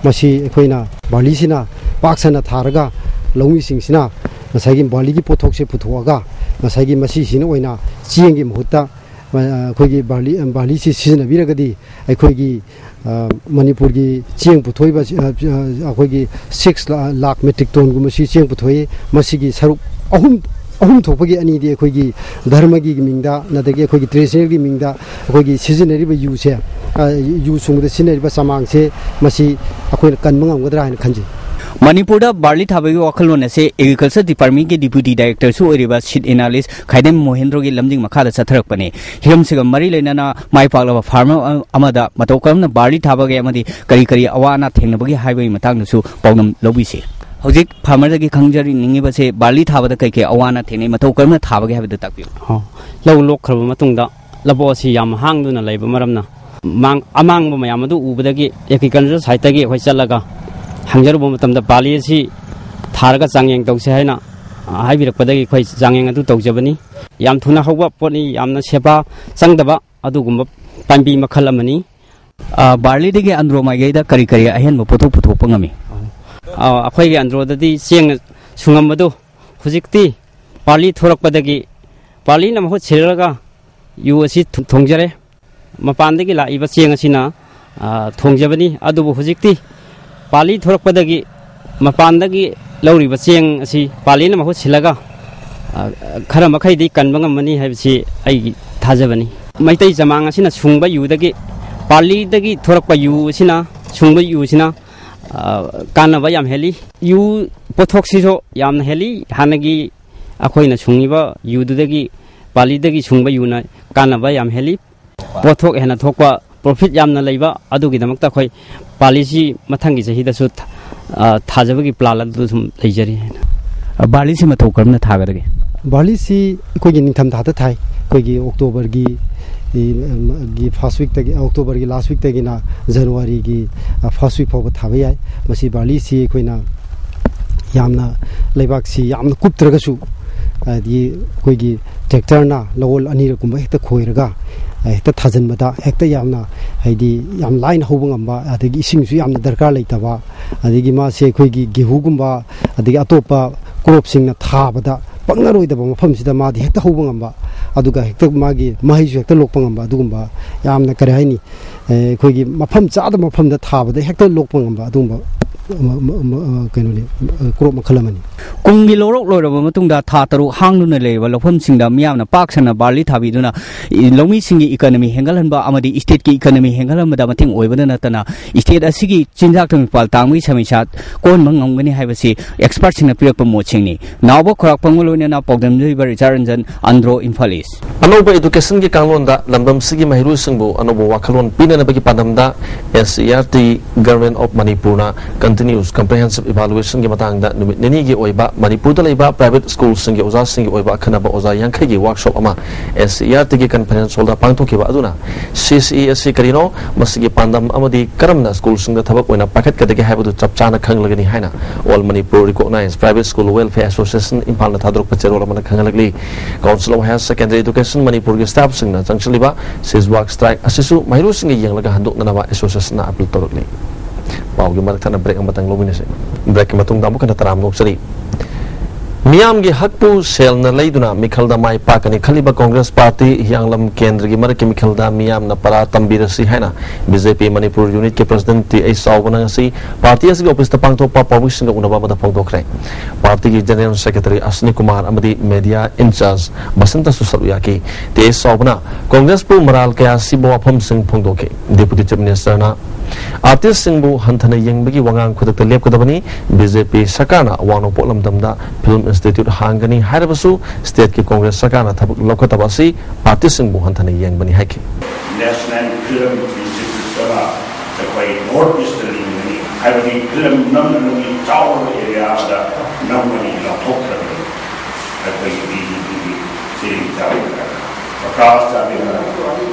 ꯃꯁꯤ ꯑꯩꯈꯣꯏꯅ ꯕꯥꯔꯂꯤꯁꯤꯅ ꯄꯥꯛ ꯁꯟꯅ ꯊꯥꯔꯒ ꯂꯧꯃꯤꯁꯤꯡꯁꯤꯅ ꯉꯁꯥꯏꯒꯤ ꯕꯥꯔꯂꯤꯒꯤ ꯄꯣꯠꯊꯣꯛꯁꯦ ꯄꯨꯊꯣꯛꯑꯒ ꯉꯁꯥꯏꯒꯤ ꯃꯁꯤꯁꯤꯅ ꯑꯣꯏꯅ ꯆꯦꯡꯒꯤ ꯃꯍꯨꯠꯇ ꯑꯩꯈꯣꯏꯒꯤ ꯕꯥꯔꯂꯤ ꯕꯥꯔꯂꯤꯁꯤ ꯁꯤꯖꯤꯟꯅꯕꯤꯔꯒꯗꯤ ꯑꯩꯈꯣꯏꯒꯤ ꯃꯅꯤꯄꯨꯔꯒꯤ ꯆꯦꯡ ꯄꯨꯊꯣꯛꯏꯕ ꯑꯩꯈꯣꯏꯒꯤ ꯁꯤꯛꯁ ꯂꯥꯛ ꯃꯦꯇ꯭ꯔꯤꯛ ꯇꯣꯟꯒꯨꯝꯕꯁꯤ ꯆꯦꯡ ꯄꯨꯊꯣꯛꯏ꯫ ꯃꯁꯤꯒꯤ ꯁꯔꯨꯛ ꯑꯍꯨꯝ ꯑꯍꯨꯝ ꯊꯣꯛꯄꯒꯤ ꯑꯅꯤꯗꯤ ꯑꯩꯈꯣꯏꯒꯤ ꯙꯔꯃꯒꯤ ꯃꯤꯡꯗ, ꯑꯗꯒꯤ ꯑꯩꯈꯣꯏꯒꯤ ꯇ꯭ꯔꯦꯗꯤꯁꯅꯦꯜꯒꯤ ꯃꯤꯡꯗ ꯑꯩꯈꯣꯏꯒꯤ ꯁꯤꯖꯤꯟꯅꯔꯤꯕ ꯌꯨꯁꯦ, ꯌꯨ ꯁꯨꯡꯕꯗ ꯁꯤꯖꯤꯟꯅꯔꯤꯕ ꯆꯃꯥꯡꯁꯦ, ꯃꯁꯤ ꯑꯩꯈꯣꯏꯅ ꯀꯟꯕ ꯉꯝꯒꯗ꯭ꯔꯥ ꯍꯥꯏꯅ ꯈꯟꯖꯩ꯫ ꯃꯅꯤꯄꯨꯔꯗ ꯕꯥꯔꯂꯤ ꯊꯥꯕꯒꯤ ꯋꯥꯈꯜꯂꯣꯟ ꯑꯁꯦ ꯑꯦꯒ꯭ꯔꯤꯀꯜꯆꯔ ꯗꯤꯄꯥꯔꯠꯃꯦꯟꯒꯤ ꯗꯤꯄ꯭ꯌꯨꯇꯤ ꯗꯥꯏꯔꯦꯛꯇꯔꯁꯨ ꯑꯣꯏꯔꯤꯕ ꯁꯤꯠ ꯑꯦꯅꯥꯂꯤꯁ ꯈꯥꯏꯗꯦꯝ ꯃꯣꯍꯦꯟꯗ꯭ꯔꯣꯒꯤ ꯂꯝꯖꯤꯡ ꯃꯈꯥꯗ ꯆꯠꯊꯔꯛꯄꯅꯤ꯫ ꯍꯤꯔꯝꯁꯤꯒ ꯃꯔꯤ ꯂꯩꯅꯅ ꯃꯥꯏ ꯄꯥꯛꯂꯕ ꯐꯥꯔꯃꯔ ꯑꯃꯗ ꯃꯇꯧ ꯀꯔꯝꯅ ꯕꯥꯔꯂꯤ ꯊꯥꯕꯒꯦ ꯑꯃꯗꯤ ꯀꯔꯤ ꯀꯔꯤ ꯑꯋꯥ ꯑꯅꯥ ꯊꯦꯡꯅꯕꯒꯦ ꯍꯥꯏꯕꯒꯤ ꯃꯇꯥꯡꯗꯁꯨ ꯄꯥꯎꯗꯝ ꯂꯧꯕꯤꯁꯤ꯫ ꯍꯧꯖꯤꯛ ꯐꯥꯔꯃꯔꯗꯒꯤ ꯈꯪꯖꯔꯤꯅꯤꯡꯉꯤꯕꯁꯦ, ꯕꯥꯔꯂꯤ ꯊꯥꯕꯗ ꯀꯩ ꯀꯩ ꯑꯋꯥ ꯑꯅꯥ ꯊꯦꯡꯅꯩ, ꯃꯇꯧ ꯀꯔꯝꯅ ꯊꯥꯕꯒꯦ ꯍꯥꯏꯕꯗꯨ ꯇꯥꯛꯄꯤꯌꯨ꯫ ꯑꯣ, ꯂꯧ ꯂꯣꯛꯈ꯭ꯔꯕ ꯃꯇꯨꯡꯗ ꯂꯧꯕꯨꯛ ꯑꯁꯤ ꯌꯥꯝ ꯍꯥꯡꯗꯨꯅ ꯂꯩꯕ ꯃꯔꯝꯅ, ꯃꯥꯡ-, ꯑꯃꯥꯡꯕ ꯃꯌꯥꯝ ꯑꯗꯨ ꯎꯕꯗꯒꯤ ꯑꯦꯒ꯭ꯔꯤꯀꯜꯆꯔ ꯁꯥꯏꯠꯇꯒꯤ ꯑꯩꯈꯣꯏ ꯆꯠꯂꯒ ꯍꯪꯖꯔꯨꯕ ꯃꯇꯝꯗ ꯕꯥꯔꯂꯤ ꯑꯁꯤ ꯊꯥꯔꯒ ꯆꯥꯡꯌꯦꯡ ꯇꯧꯁꯦ ꯍꯥꯏꯅ, ꯑ, ꯍꯥꯏꯕꯤꯔꯛꯄꯗꯒꯤ ꯑꯩꯈꯣꯏ ꯆꯥꯡꯌꯦꯡ ꯑꯗꯨ ꯇꯧꯖꯕꯅꯤ꯫ ꯌꯥꯝ ꯊꯨꯅ ꯍꯧꯕ ꯄꯣꯠꯅꯤ, ꯌꯥꯝꯅ ꯁꯦꯕꯥ ꯆꯪꯗꯕ ꯑꯗꯨꯒꯨꯝꯕ ꯄꯥꯝꯕꯤ ꯃꯈꯜ ꯑꯃꯅꯤ꯫ ꯑ, ꯕꯥꯔꯂꯤꯗꯒꯤ ꯑꯟꯗ꯭ꯔꯣ ꯃꯥꯏꯀꯩꯗ ꯀꯔꯤ ꯀꯔꯤ ꯑꯍꯦꯟꯕ ꯄꯣꯠꯊꯣꯛ ꯄꯨꯊꯣꯛꯄ ꯉꯝꯃꯤ? ꯑ, ꯑꯩꯈꯣꯏꯒꯤ ꯑꯟꯗ꯭ꯔꯣꯗꯗꯤ ꯆꯦꯡ ꯁꯨꯡꯉꯝꯕꯗꯨ ꯍꯧꯖꯤꯛꯇꯤ ꯕꯥꯔꯂꯤ ꯊꯣꯔꯛꯄꯗꯒꯤ ꯕꯥꯔꯂꯤꯅ ꯃꯍꯨꯠ ꯁꯤꯜꯂꯒ ꯌꯨ ꯑꯁꯤ ꯊꯣ-, ꯊꯣꯡꯖꯔꯦ꯫ ꯃꯄꯥꯟꯗꯒꯤ ꯂꯥꯛꯏꯕ ꯆꯦꯡ ꯑꯁꯤꯅ, ꯑ, ꯊꯣꯡꯖꯕꯅꯤ꯫ ꯑꯗꯨꯕꯨ ꯍꯧꯖꯤꯛꯇꯤ ꯕꯥꯔꯂꯤ ꯊꯣꯔꯛꯄꯗꯒꯤ ꯃꯄꯥꯟꯗꯒꯤ ꯂꯧꯔꯤꯕ ꯆꯦꯡ ꯑꯁꯤ ꯕꯥꯔꯂꯤꯅ ꯃꯍꯨꯠ ꯁꯤꯜꯂꯒ, ꯑ, ꯈꯔ ꯃꯈꯩꯗꯤ ꯀꯟꯕ ꯉꯝꯃꯅꯤ ꯍꯥꯏꯕꯁꯤ ꯑꯩꯒꯤ ꯊꯥꯖꯕꯅꯤ꯫ ꯃꯩꯇꯩ ꯆꯃꯥꯡ ꯑꯁꯤꯅ ꯁꯨꯡꯕ ꯌꯨꯗꯒꯤ, ꯕꯥꯔꯂꯤꯗꯒꯤ ꯊꯣꯔꯛꯄ ꯌꯨ ꯑꯁꯤꯅ, ꯁꯨꯡꯕ ꯌꯨ ꯑꯁꯤꯅ, ꯑ, ꯀꯥꯟꯅꯕ ꯌꯥꯝ ꯍꯦꯜꯂꯤ꯫ ꯌꯨ ꯄꯣꯠꯊꯣꯛꯁꯤꯁꯨ ꯌꯥꯝꯅ ꯍꯦꯜꯂꯤ꯫ ꯍꯥꯟꯅꯒꯤ ꯑꯩꯈꯣꯏꯅ ꯁꯨꯡꯉꯤꯕ ꯌꯨꯗꯨꯗꯒꯤ, ꯕꯥꯔꯂꯤꯗꯒꯤ ꯁꯨꯡꯕ ꯌꯨꯅ ꯀꯥꯟꯅꯕ ꯌꯥꯝ ꯍꯦꯜꯂꯤ꯫ ꯄꯣꯠꯊꯣꯛ ꯍꯦꯟꯅ ꯊꯣꯛꯄ, ꯄ꯭ꯔꯣꯐꯤꯠ ꯌꯥꯝꯅ ꯂꯩꯕ, ꯑꯗꯨꯒꯤꯗꯃꯛꯇ ꯑꯩꯈꯣꯏ ꯕꯥꯔꯂꯤꯁꯤ ꯃꯊꯪꯒꯤ ꯆꯍꯤꯗꯁꯨ ꯊ-, ꯑ, ꯊꯥꯖꯕꯒꯤ ꯄ꯭ꯂꯥꯟ ꯑꯗꯨ ꯁꯨꯝ ꯂꯩꯖꯔꯤ ꯍꯥꯏꯅ꯫ ꯑ, ꯕꯥꯔꯂꯤꯁꯤ ꯃꯇꯧ ꯀꯔꯝꯅ ꯊꯥꯒꯗꯒꯦ? ꯕꯥꯔꯂꯤꯁꯤ ꯑꯩꯈꯣꯏꯒꯤ ꯅꯤꯡꯊꯝꯊꯥꯗ ꯊꯥꯏ꯫ ꯑꯩꯈꯣꯏꯒꯤ ꯑꯣꯛꯇꯣꯕꯔꯒꯤ, ꯒꯤ ꯐꯥꯔꯁ ꯋꯤꯛꯇꯒꯤ, ꯑꯣꯛꯇꯣꯕꯔꯒꯤ ꯂꯥꯁ ꯋꯤꯛꯇꯒꯤꯅ ꯖꯅꯋꯥꯔꯤꯒꯤ, ꯑ, ꯐꯥꯔꯁ ꯋꯤꯛ ꯐꯥꯎꯕ ꯊꯥꯕ ꯌꯥꯏ꯫ ꯃꯁꯤ ꯕꯥꯔꯂꯤꯁꯤ ꯑꯩꯈꯣꯏꯅ ꯌꯥꯝꯅ, ꯂꯩꯕꯥꯛꯁꯤ ꯌꯥꯝꯅ ꯀꯨꯞꯇ꯭ꯔꯒꯁꯨ, ꯍꯥꯏꯗꯤ ꯑꯩꯈꯣꯏꯒꯤ ꯇ꯭ꯔꯦꯛꯇꯔꯅ ꯂꯧꯍꯣꯜ ꯑꯅꯤꯔꯛꯀꯨꯝꯕ ꯍꯦꯛꯇ ꯈꯣꯏꯔꯒ, ꯑ, ꯍꯦꯛꯇ ꯊꯥꯖꯤꯟꯕꯗ ꯍꯦꯛꯇ ꯌꯥꯝꯅ, ꯍꯥꯏꯗꯤ ꯌꯥꯝ ꯂꯥꯏꯅ ꯍꯧꯕ ꯉꯝꯕ, ꯑꯗꯒꯤ ꯏꯁꯤꯡꯁꯨ ꯌꯥꯝꯅ ꯗꯔꯀꯥꯔ ꯂꯩꯇꯕ, ꯑꯗꯒꯤ ꯃꯥꯁꯦ ꯑꯩꯈꯣꯏꯒꯤ ꯒꯦꯍꯨꯒꯨꯝꯕ, ꯑꯗꯒꯤ ꯑꯇꯣꯞꯄ ꯀ꯭ꯔꯣꯞꯁꯤꯡꯅ ꯊꯥꯕꯗ ꯄꯛꯅꯔꯣꯏꯗꯕ ꯃꯐꯝꯁꯤꯗ ꯃꯥꯗꯤ ꯍꯦꯛꯇ ꯍꯧꯕ ꯉꯝꯕ, ꯑꯗꯨꯒ ꯍꯦꯛꯇ ꯃꯥꯒꯤ ꯃꯍꯩꯁꯨ ꯍꯦꯛꯇ ꯂꯣꯛꯄ ꯉꯝꯕ, ꯑꯗꯨꯒꯨꯝꯕ ꯌꯥꯝꯅ, ꯀꯔꯤ ꯍꯥꯏꯅꯤ, ꯑꯦ, ꯑꯩꯈꯣꯏꯒꯤ ꯃꯐꯝ ꯆꯥꯗꯕ ꯃꯐꯝꯗ ꯊꯥꯕꯗ ꯍꯦꯛꯇ ꯂꯣꯛꯄ ꯉꯝꯕ ꯑꯗꯨꯒꯨꯝꯕ, ꯃ-, ꯃ-, ꯃ-, ꯑ, ꯀꯩꯅꯣꯅꯤ, ꯑ, crop ꯃꯈꯜ ꯑꯃꯅꯤ꯫ ꯀꯨꯝꯒꯤ ꯂꯧꯔꯣꯛ ꯂꯣꯏꯔꯕ ꯃꯇꯨꯡꯗ ꯊꯥ ꯇꯔꯨꯛ ꯍꯥꯡꯗꯨꯅ ꯂꯩꯔꯤꯕ ꯂꯧꯐꯝꯁꯤꯡꯗ ꯃꯤꯌꯥꯝꯅ ꯄꯥꯛ ꯁꯟꯅ ꯕꯥꯔꯂꯤ ꯊꯥꯕꯤꯗꯨꯅ ꯂꯧꯃꯤꯁꯤꯡꯒꯤ economy ꯍꯦꯟꯒꯠꯍꯟꯕ ꯑꯃꯗꯤ stateꯀꯤ economy ꯍꯦꯟꯒꯠꯍꯟꯕꯗ ꯃꯇꯦꯡ ꯑꯣꯏꯕꯗ ꯅꯠꯇꯅ state ꯑꯁꯤꯒꯤ ꯆꯤꯟꯖꯥꯛ ꯊꯨꯝ ꯃꯄꯥꯜ ꯇꯥꯡꯕꯒꯤ ꯁꯃꯁ꯭ꯌꯥ ꯀꯣꯛꯍꯟꯕ ꯉꯝꯒꯅꯤ ꯍꯥꯏꯕꯁꯤ expertꯁꯤꯡꯅ ꯄꯤꯔꯛꯄ ꯃꯣꯠꯁꯤꯡꯅꯤ꯫ ꯅꯥꯎꯕ ꯈꯣꯔꯥꯛꯄꯝꯒ ꯂꯣꯏꯅꯅ ꯄꯥꯎꯗꯝꯖꯔꯤꯕ ꯔꯤꯆꯥꯔꯗ ꯔꯟꯖꯟ, ꯑꯟꯗ꯭ꯔꯣ, ꯏꯝꯐꯥꯜ ꯏꯁ꯫ ꯑꯅꯧꯕ educationꯒꯤ ꯀꯥꯡꯂꯣꯟꯗ ꯂꯝꯗꯝꯁꯤꯒꯤ ꯃꯍꯩꯔꯣꯏꯁꯤꯡꯕꯨ ꯑꯅꯧꯕ ꯋꯥꯈꯜꯂꯣꯟ ꯄꯤꯅꯅꯕꯒꯤ ꯄꯥꯟꯗꯝꯗ N C E R T, Government of Manipurꯅ continuous comprehensive evaluationꯒꯤ ꯃꯇꯥꯡꯗ ꯅꯨꯃꯤꯠ ꯅꯤꯅꯤꯒꯤ ꯑꯣꯏꯕ ꯃꯅꯤꯄꯨꯔꯗ ꯂꯩꯕ private schoolꯁꯤꯡꯒꯤ ꯑꯣꯖꯥꯁꯤꯡꯒꯤ ꯑꯣꯏꯕ ꯑꯈꯟꯅꯕ ꯑꯣꯖꯥ ꯌꯥꯡꯈꯩꯒꯤ workshop ꯑꯃ N C E R Tꯒꯤ conference hallꯗ ꯄꯥꯡꯊꯣꯛꯈꯤꯕ ꯑꯗꯨꯅ C C E S ꯀꯔꯤꯅꯣ, ꯃꯁꯤꯒꯤ ꯄꯥꯟꯗꯝ ꯑꯃꯗꯤ ꯀꯔꯝꯅ schoolꯁꯤꯡꯗ ꯊꯕꯛ ꯑꯣꯏꯅ ꯄꯥꯏꯈꯠꯀꯗꯒꯦ ꯍꯥꯏꯕꯗꯨ ꯆꯞ ꯆꯥꯅ ꯈꯪꯂꯒꯅꯤ ꯍꯥꯏꯅ All Manipur Recognized Private School Welfare Association ꯏꯝꯐꯥꯜꯅ ꯊꯥꯗꯣꯔꯛꯄ ꯆꯦꯔꯣꯜ ꯑꯃꯅ ꯈꯪꯍꯜꯂꯛꯂꯤ꯫ Council of Higher Secondary Education ꯃꯅꯤꯄꯨꯔꯒꯤ staffꯁꯤꯡꯅ ꯆꯪꯁꯤꯜꯂꯤꯕ CISWAC strike ꯑꯁꯤꯁꯨ ꯃꯍꯩꯔꯣꯏꯁꯤꯡꯒ ꯌꯦꯡꯂꯒ ꯍꯟꯗꯣꯛꯅꯅꯕ associationꯅ appeal ꯇꯧꯔꯛꯂꯤ꯫ ꯄꯥꯎꯒꯤ ꯃꯔꯛ ꯊꯠꯅ break ꯑꯃꯇꯪ ꯂꯧꯃꯤꯟꯅꯁꯤ꯫ Breakꯀꯤ ꯃꯇꯨꯡꯗ ꯑꯃꯨꯛ ꯍꯟꯅ ꯇꯔꯥꯝꯅ ꯑꯣꯛꯆꯔꯤ꯫ ꯃꯤꯌꯥꯝꯒꯤ ꯍꯛꯄꯨ ꯁꯦꯜꯅ ꯂꯩꯗꯨꯅ ꯃꯤꯈꯜꯗ ꯃꯥꯏ ꯄꯥꯛꯀꯅꯤ ꯈꯜꯂꯤꯕ Congress party ꯍꯤꯌꯥꯡꯂꯝ ꯀꯦꯟꯗ꯭ꯔꯒꯤ ꯃꯔꯛꯀꯤ ꯃꯤꯈꯜꯗ ꯃꯤꯌꯥꯝꯅ ꯄꯔꯥ ꯇꯝꯕꯤꯔꯁꯤ ꯍꯥꯏꯅ B J P Manipur unitꯀꯤ president T H ꯆꯥꯎꯕꯅ ꯉꯁꯤ party ꯑꯁꯤꯒꯤ officeꯇ ꯄꯥꯡꯊꯣꯛꯄ ꯄꯥꯎꯃꯤꯁꯤꯡꯒ ꯎꯅꯕ ꯑꯃꯗ ꯐꯣꯡꯗꯣꯛꯈ꯭ꯔꯦ꯫ Partyꯒꯤ general secretary ꯑꯁꯅꯤ ꯀꯨꯃꯥꯔ ꯑꯃꯗꯤ media in-charge ꯕꯁꯟꯇꯁꯨ ꯁꯔꯨꯛ ꯌꯥꯈꯤ꯫ T H ꯆꯥꯎꯕꯅ Congressꯄꯨ ꯃꯔꯥꯜ ꯀꯌꯥ ꯁꯤꯕ ꯋꯥꯐꯝꯁꯤꯡ ꯐꯣꯡꯗꯣꯛꯈꯤ꯫ Deputy Chief Ministerꯅ artistꯁꯤꯡꯕꯨ ꯍꯟꯊꯅ ꯌꯦꯡꯕꯒꯤ ꯋꯥꯉꯥꯡ ꯈꯨꯗꯛꯇ ꯂꯦꯞꯀꯗꯕꯅꯤ꯫ B J P ꯁꯔꯀꯥꯔꯅ ꯑꯋꯥꯡ ꯅꯣꯡꯄꯣꯛ ꯂꯝꯗꯝꯗ film institute ꯍꯥꯡꯒꯅꯤ ꯍꯥꯏꯔꯕꯁꯨ stateꯀꯤ Congress ꯁꯔꯀꯥꯔꯅ ꯊꯕꯛ ꯂꯧꯈꯠꯇꯕ ꯑꯁꯤ artistꯁꯤꯡꯕꯨ ꯍꯟꯊꯅ ꯌꯦꯡꯕꯅꯤ ꯍꯥꯏꯈꯤ꯫ National Film Institute ꯑꯃ ꯑꯩꯈꯣꯏ North Eastꯇ ꯂꯤꯡꯒꯅꯤ, ꯍꯥꯏꯕꯗꯤ film ꯅꯝꯅꯕꯒꯤ ꯆꯥꯎꯔꯕ area ꯑꯃꯗ ꯅꯝꯒꯅꯤ, ꯂꯥꯎꯊꯣꯛꯈ꯭ꯔꯕꯅꯤ꯫ ꯑꯩꯈꯣꯏꯒꯤ B J Pꯒꯤ ꯆꯦꯔꯤ ꯆꯥꯕꯤꯗ ꯄ꯭ꯔꯀꯥꯁ ꯆꯥꯕꯤꯗ꯫